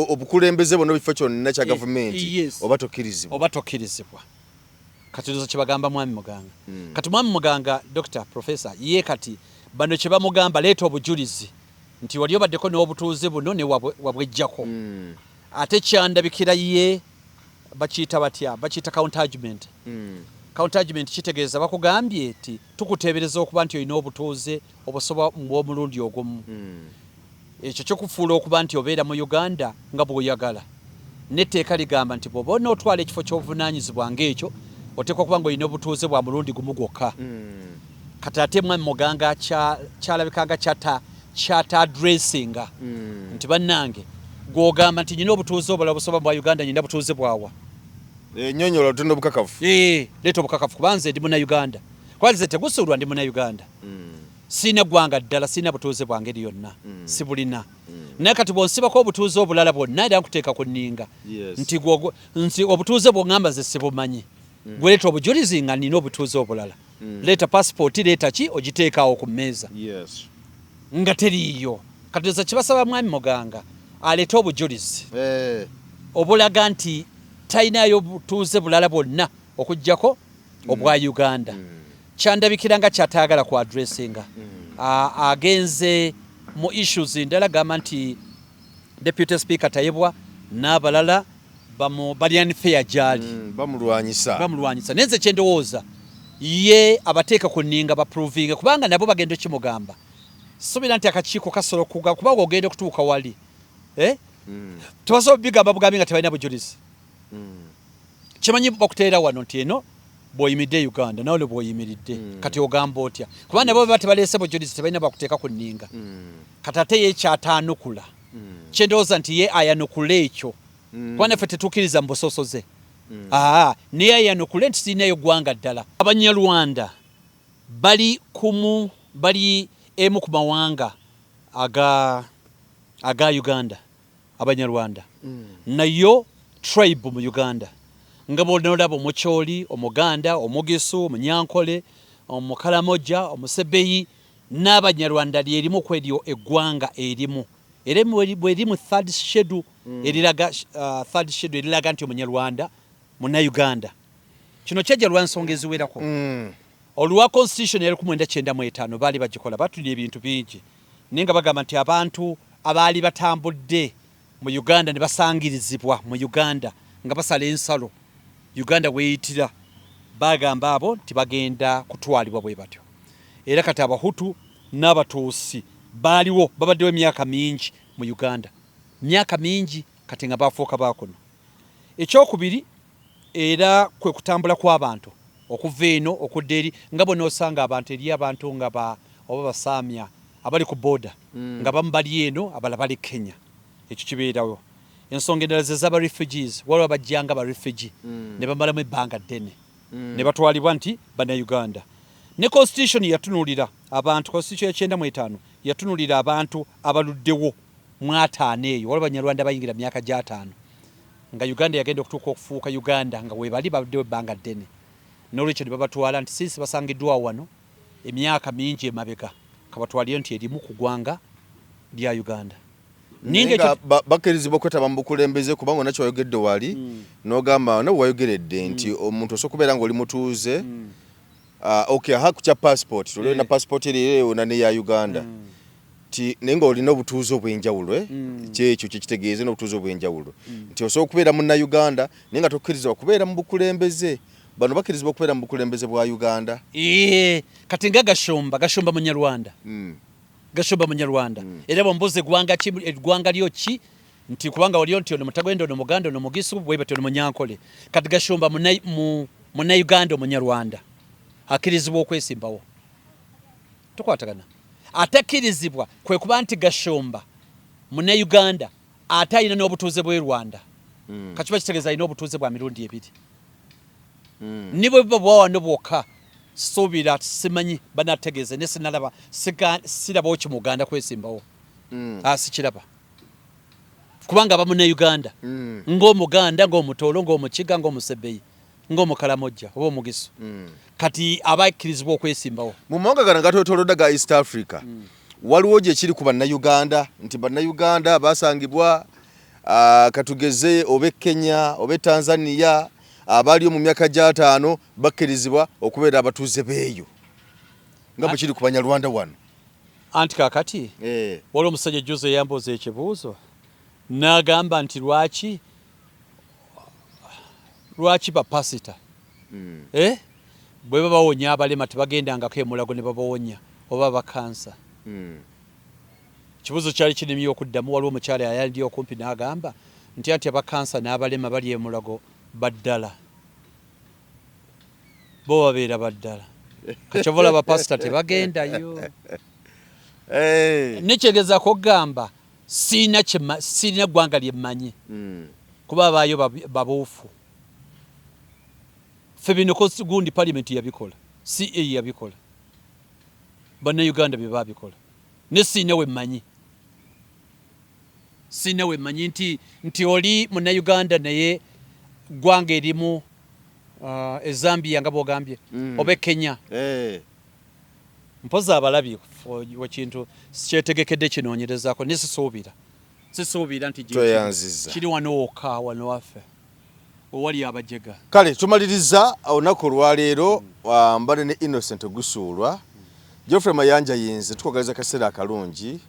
obukulembeze bwonna, ebifo kyonna kya gavumenti, oba tokkirizibwa. Oba tokkirizibwa. Kati ndowooza kye bagamba Mwami Muganga. Kati Mwami Muganga, Doctor, Professor, ye kati bano kye bamugamba, leeta obujulizi nti wali obaddeko n'obutuuze buno ne wabwejjako. Ate kyandabikira ye bakiyita batya? Bakiyita counter argument. Counter argument kitegeeza bakugambye nti tukuteebereza okuba nti olina obutuuze obusoba bw'omulundi ogumu. Ekyo kikufuula okuba nti obeera mu Uganda nga bw'oyagala. N'etteeka ligamba nti bw'oba onootwala ekifo ky'obuvunaanyizibwa ng'ekyo, oteekwa kuba ng'olina obutuuze bwa mulundi gumu gwokka. Kati ate Mwami Muganga kyalabika nga kyata addressinga nti bannange, gw'ogamba nti nyina obutuuze obulala busoba bwa Uganda, nyina butuuze bwawa? Nnyonnyola otunda obukakafu. Leeta obukakafu, kuba nze ndi Munnayuganda. Kuba nze tegusuulwa, ndi Munnayuganda. Sirina ggwanga ddala, sirina butuuze bwa ngeri yonna, sibulina. Naye kati bw'onsibako obutuuze obulala bwonna, era nkuteeka ku nninga nti nti obutuuze bw'oŋŋamba nze sibumanyi. Gwe leeta obujulizi nga nina obutuuze obulala. Leeta pasipooti, leeta ki, ogiteeka awo ku mmeeza. Nga teriiyo. Kati nze kibasaba Mwami Muganga aleete obujulizi obulaga nti talinayo butuuze bulala bwonna okuggyako obwa Uganda. Kyandabikira nga kyatayagala ku addressinga. Agenze mu issues ndala, gamba nti Deputy Speaker Tayebwa n'abalala bali unfair gy'ali. Bamulwanyisa. Bamulwanyisa. Naye nze kyendowooza ye abateeka ku nninga baprovinge, kubanga nabo bagenda okimugamba. Suubira nti akakiiko kasobola okuga, kubanga ogenda okutuuka wali. Tebasobola bigamba bugambi nga tebalina bujulizi. Kimanyi bakuteera wano nti eno bw'oyimiridde Uganda, nawe bw'oyimiridde. Kati ogamba otya? Kuba nabo baba tebaleese bujulizi, tebalina bakuteeka ku nninga. Kati ate ye kyataanukula. Kyendowooza nti ye ayanukula ekyo. Kuba naffe tetukkiriza mu busosoze. Naye ayanukule nti sirinayo ggwanga ddala. Abanyarwanda bali kumu, bali emu ku mawanga aga Uganda. Abanyarwanda nayo tribe mu Uganda, nga bw'onoolaba Omucholi, Omuganda, Omugisu, Omunyankole, Omukalamoja, Omusebeyi n'Abanyarwanda lyerimu ku eryo eggwanga erimu, era bweri mu third schedule eriraga, third schedule eriraga nti Omunyarwanda Munnayuganda. Kino kyajja lwa nsonga eziwerako. Olwa constitution ya 1995 baali bagikola batulira ebintu bingi, naye nga bagamba nti abantu abaali batambudde mu Uganda ne basangirizibwa mu Uganda nga basala ensalo Uganda weeyitira, bagamba abo nti bagenda kutwalibwa bwe batyo. Era kati Abahutu n'Abatuusi baaliwo, babaddewo emyaka mingi mu Uganda, myaka mingi kati nga bafuuka baakuno. Ekyokubiri era kwe kutambula kw'abantu okuva eno okudda eri, nga bw'onoosanga abantu eri abantu nga ba oba basaamya abali ku boda nga bamu bali eno abalala bali Kenya, ekyo kibeerawo. Ensonga endala ze z'aba refugees, waliwo abajja nga ba refugee ne bamalamu ebbanga ddene ne batwalibwa nti Bannayuganda. Ne constitution yatunuulira abantu, constitution ya 95 yatunuulira abantu abaluddewo mu 50 eyo, waliwo Abanyarwanda abayingira mu myaka gy'ataano nga Uganda yagenda okutuuka okufuuka Uganda nga weebali babaddewo ebbanga ddene, n'olwekyo ne babatwala nti since basangiddwa wano emyaka mingi emabega, kabatwaliyo nti erimu ku ggwanga lya Uganda. Naye nga bakkirizibwa okwetaba mu bukulembeze, kubanga olina kyewayogedde wali n'ogamba nawe wayogeredde nti omuntu osobola okubeera ng'oli mutuuze. Okay, aha, ku kya passport, olina passport eri ona neya Uganda ti naye ng'olina obutuuze obw'enjawulo, eh? Kyekyo kyekitegeeza n'obutuuze obw'enjawulo nti osobola okubeera munnauganda naye nga tokkirizibwa kubeera mu bukulembeze. Bano bakkirizibwa okubeera mu bukulembeze bwa Uganda. Ee, kati nga Gashumba, Gashumba munyarwanda. Gashumba munyarwanda. Era bwombuuza eggwanga ki, eggwanga lyo ki, nti kubanga waliyo nti ono Mutagwenda, ono Muganda, ono Mugisu, bwe batyo, ono Munyankole. Kati Gashumba munnauganda omunyarwanda akkirizibwa okwesimbawo. Tukwatagana? Atakkirizibwa kwe kuba nti Gashumba munnauganda ate alina n'obutuuze bw'e Rwanda. Kakiba kitegeeza alina obutuuze bwa mirundi ebiri. Ni bwe buba bwa wano bwokka, suubira simanyi banategeeze, ne sinalaba sirabawo kimuganda kwesimbawo. Ah, sikiraba, kubanga aba munnauganda ng'Omuganda, ng'Omutoolo, ng'Omukiga, ng'Omusebeyi, ng'Omukalamojja oba Omugisu. Kati aba akkirizibwa okwesimbawo. Mu mawanga gano agatwetoolodde ga East Africa, waliwo gye kiri ku bannayuganda nti bannayuganda basangibwa, katugeze oba e Kenya oba e Tanzania, abaliyo mu myaka gy'ataano bakkirizibwa okubeera abatuuze beeyo nga bwe kiri ku Banyarwanda wano? Anti kakati waliwo omusajja juzi eyambuuza ekibuuzo n'agamba nti lwaki bapasita eh, bwe babawonya abalema tebagendangako emulago ne babawonya oba bakansa? Ekibuuzo kyali kinemye okuddamu. Waliwo omukyala yayali okumpi n'agamba nti anti abakansa n'abalema bali emulago baddala, bo babeera baddala, kakyova olaba pasita tebagendayo. Nekyegezaako okugamba sirina sirina ggwanga lye mmanyi kuba abaayo babuufu. Ffe bino gundi parliament yabikola, ca yabikola, bannayuganda bye babikola, ne siina we mmanyi, siina we mmanyi nti oli munnayuganda naye ggwanga erimu, e Zambia nga bwogambye oba e Kenya. Mpozi abalabi wekintu sikyetegekedde kinoonyerezaako, ne sisuubira nti Tweyanzizza. kiri wano wokka, wano waffe owali abajega. Kale tumaliriza olunaku olwaleero. Mbadde ne Innocent Gusuulwa, Geoffrey Mayanja yinze. Tukwagaliza kaseera akalungi,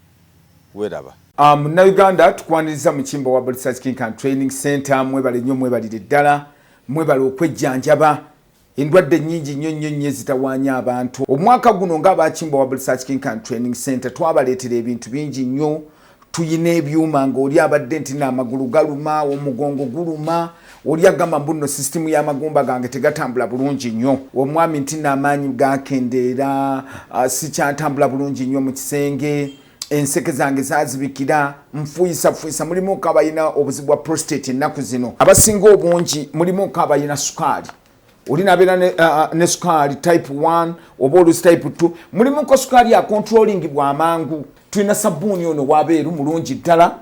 weeraba. Munnayuganda, tukwaniriza mu Kimbo wa Research Clinic and Training Center. Mwebale nnyo, mwebalire ddala, mwebale okwejjanjaba endwadde nnyingi nnyo nnyo nnyo ezitawaanya abantu. Omwaka guno ng'abakimba wa Research Clinic and Training Center twabaleetera ebintu bingi nnyo. Tuyina ebyuma ng'oli abadde nti naamagulu galuma, omugongo guluma, oli agamba mbu nno sisitimu y'amagumba gange tegatambula bulungi nnyo, omwami nti naamaanyi gakendeera, sikyatambula bulungi nnyo mu kisenge, enseke zange zazibikira, nfuyisafuuyisa. Mulimuko abalina obuzibu bwa prostate. Ennaku zino abasinga obungi mulimuko abalina sukaali, oli nabeera ne sukaali type 1 oba olusi type 2. Mulimuko sukaali acontrolling bwamangu. Tulina sabbuuni ono wabeeru mulungi ddala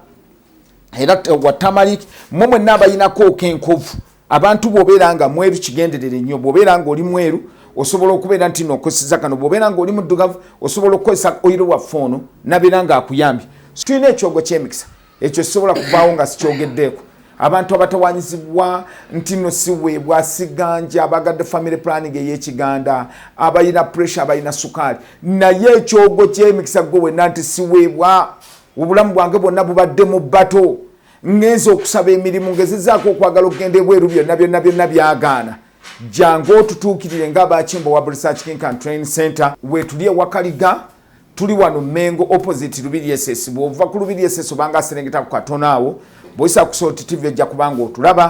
era wa turmeric. Mwe mwenna abayinako okenkovu, abantu bw'obeera nga mweru kigenderere nnyo. Bw'obeera nga oli mweru osobola okubeera nti nokozesa kano, bw'obeera nga oli muddugavu osobola okukozesa oyiro waffe ono nabeera nga akuyambye. Tulina ekyogo ky'emikisa, ekyo sisobola kuvaawo nga sikyogeddeeko. Abantu abatawanyizibwa nti no siweebwa siganja, abagadde family planning ey'ekiganda, abalina pressure, abalina sukaali, naye ekyogo ky'emikisa gwe wenna nti siweebwa, obulamu bwange bwonna bubadde mu bato, ngenza okusaba emirimu, ngezezaako okwagala okugenda ebweru, byonna byonna byonna byagaana, jangu otutuukirire ng'abakimbo wa Research Clinic and Training Center. Weetuli ewakaliga, tuli wano Mengo opposite Lubiri SS. Bw'ova ku Lubiri SS obanga aserengeta ku katono awo, bw'oyisa ku Salt TV ojja kubanga otulaba.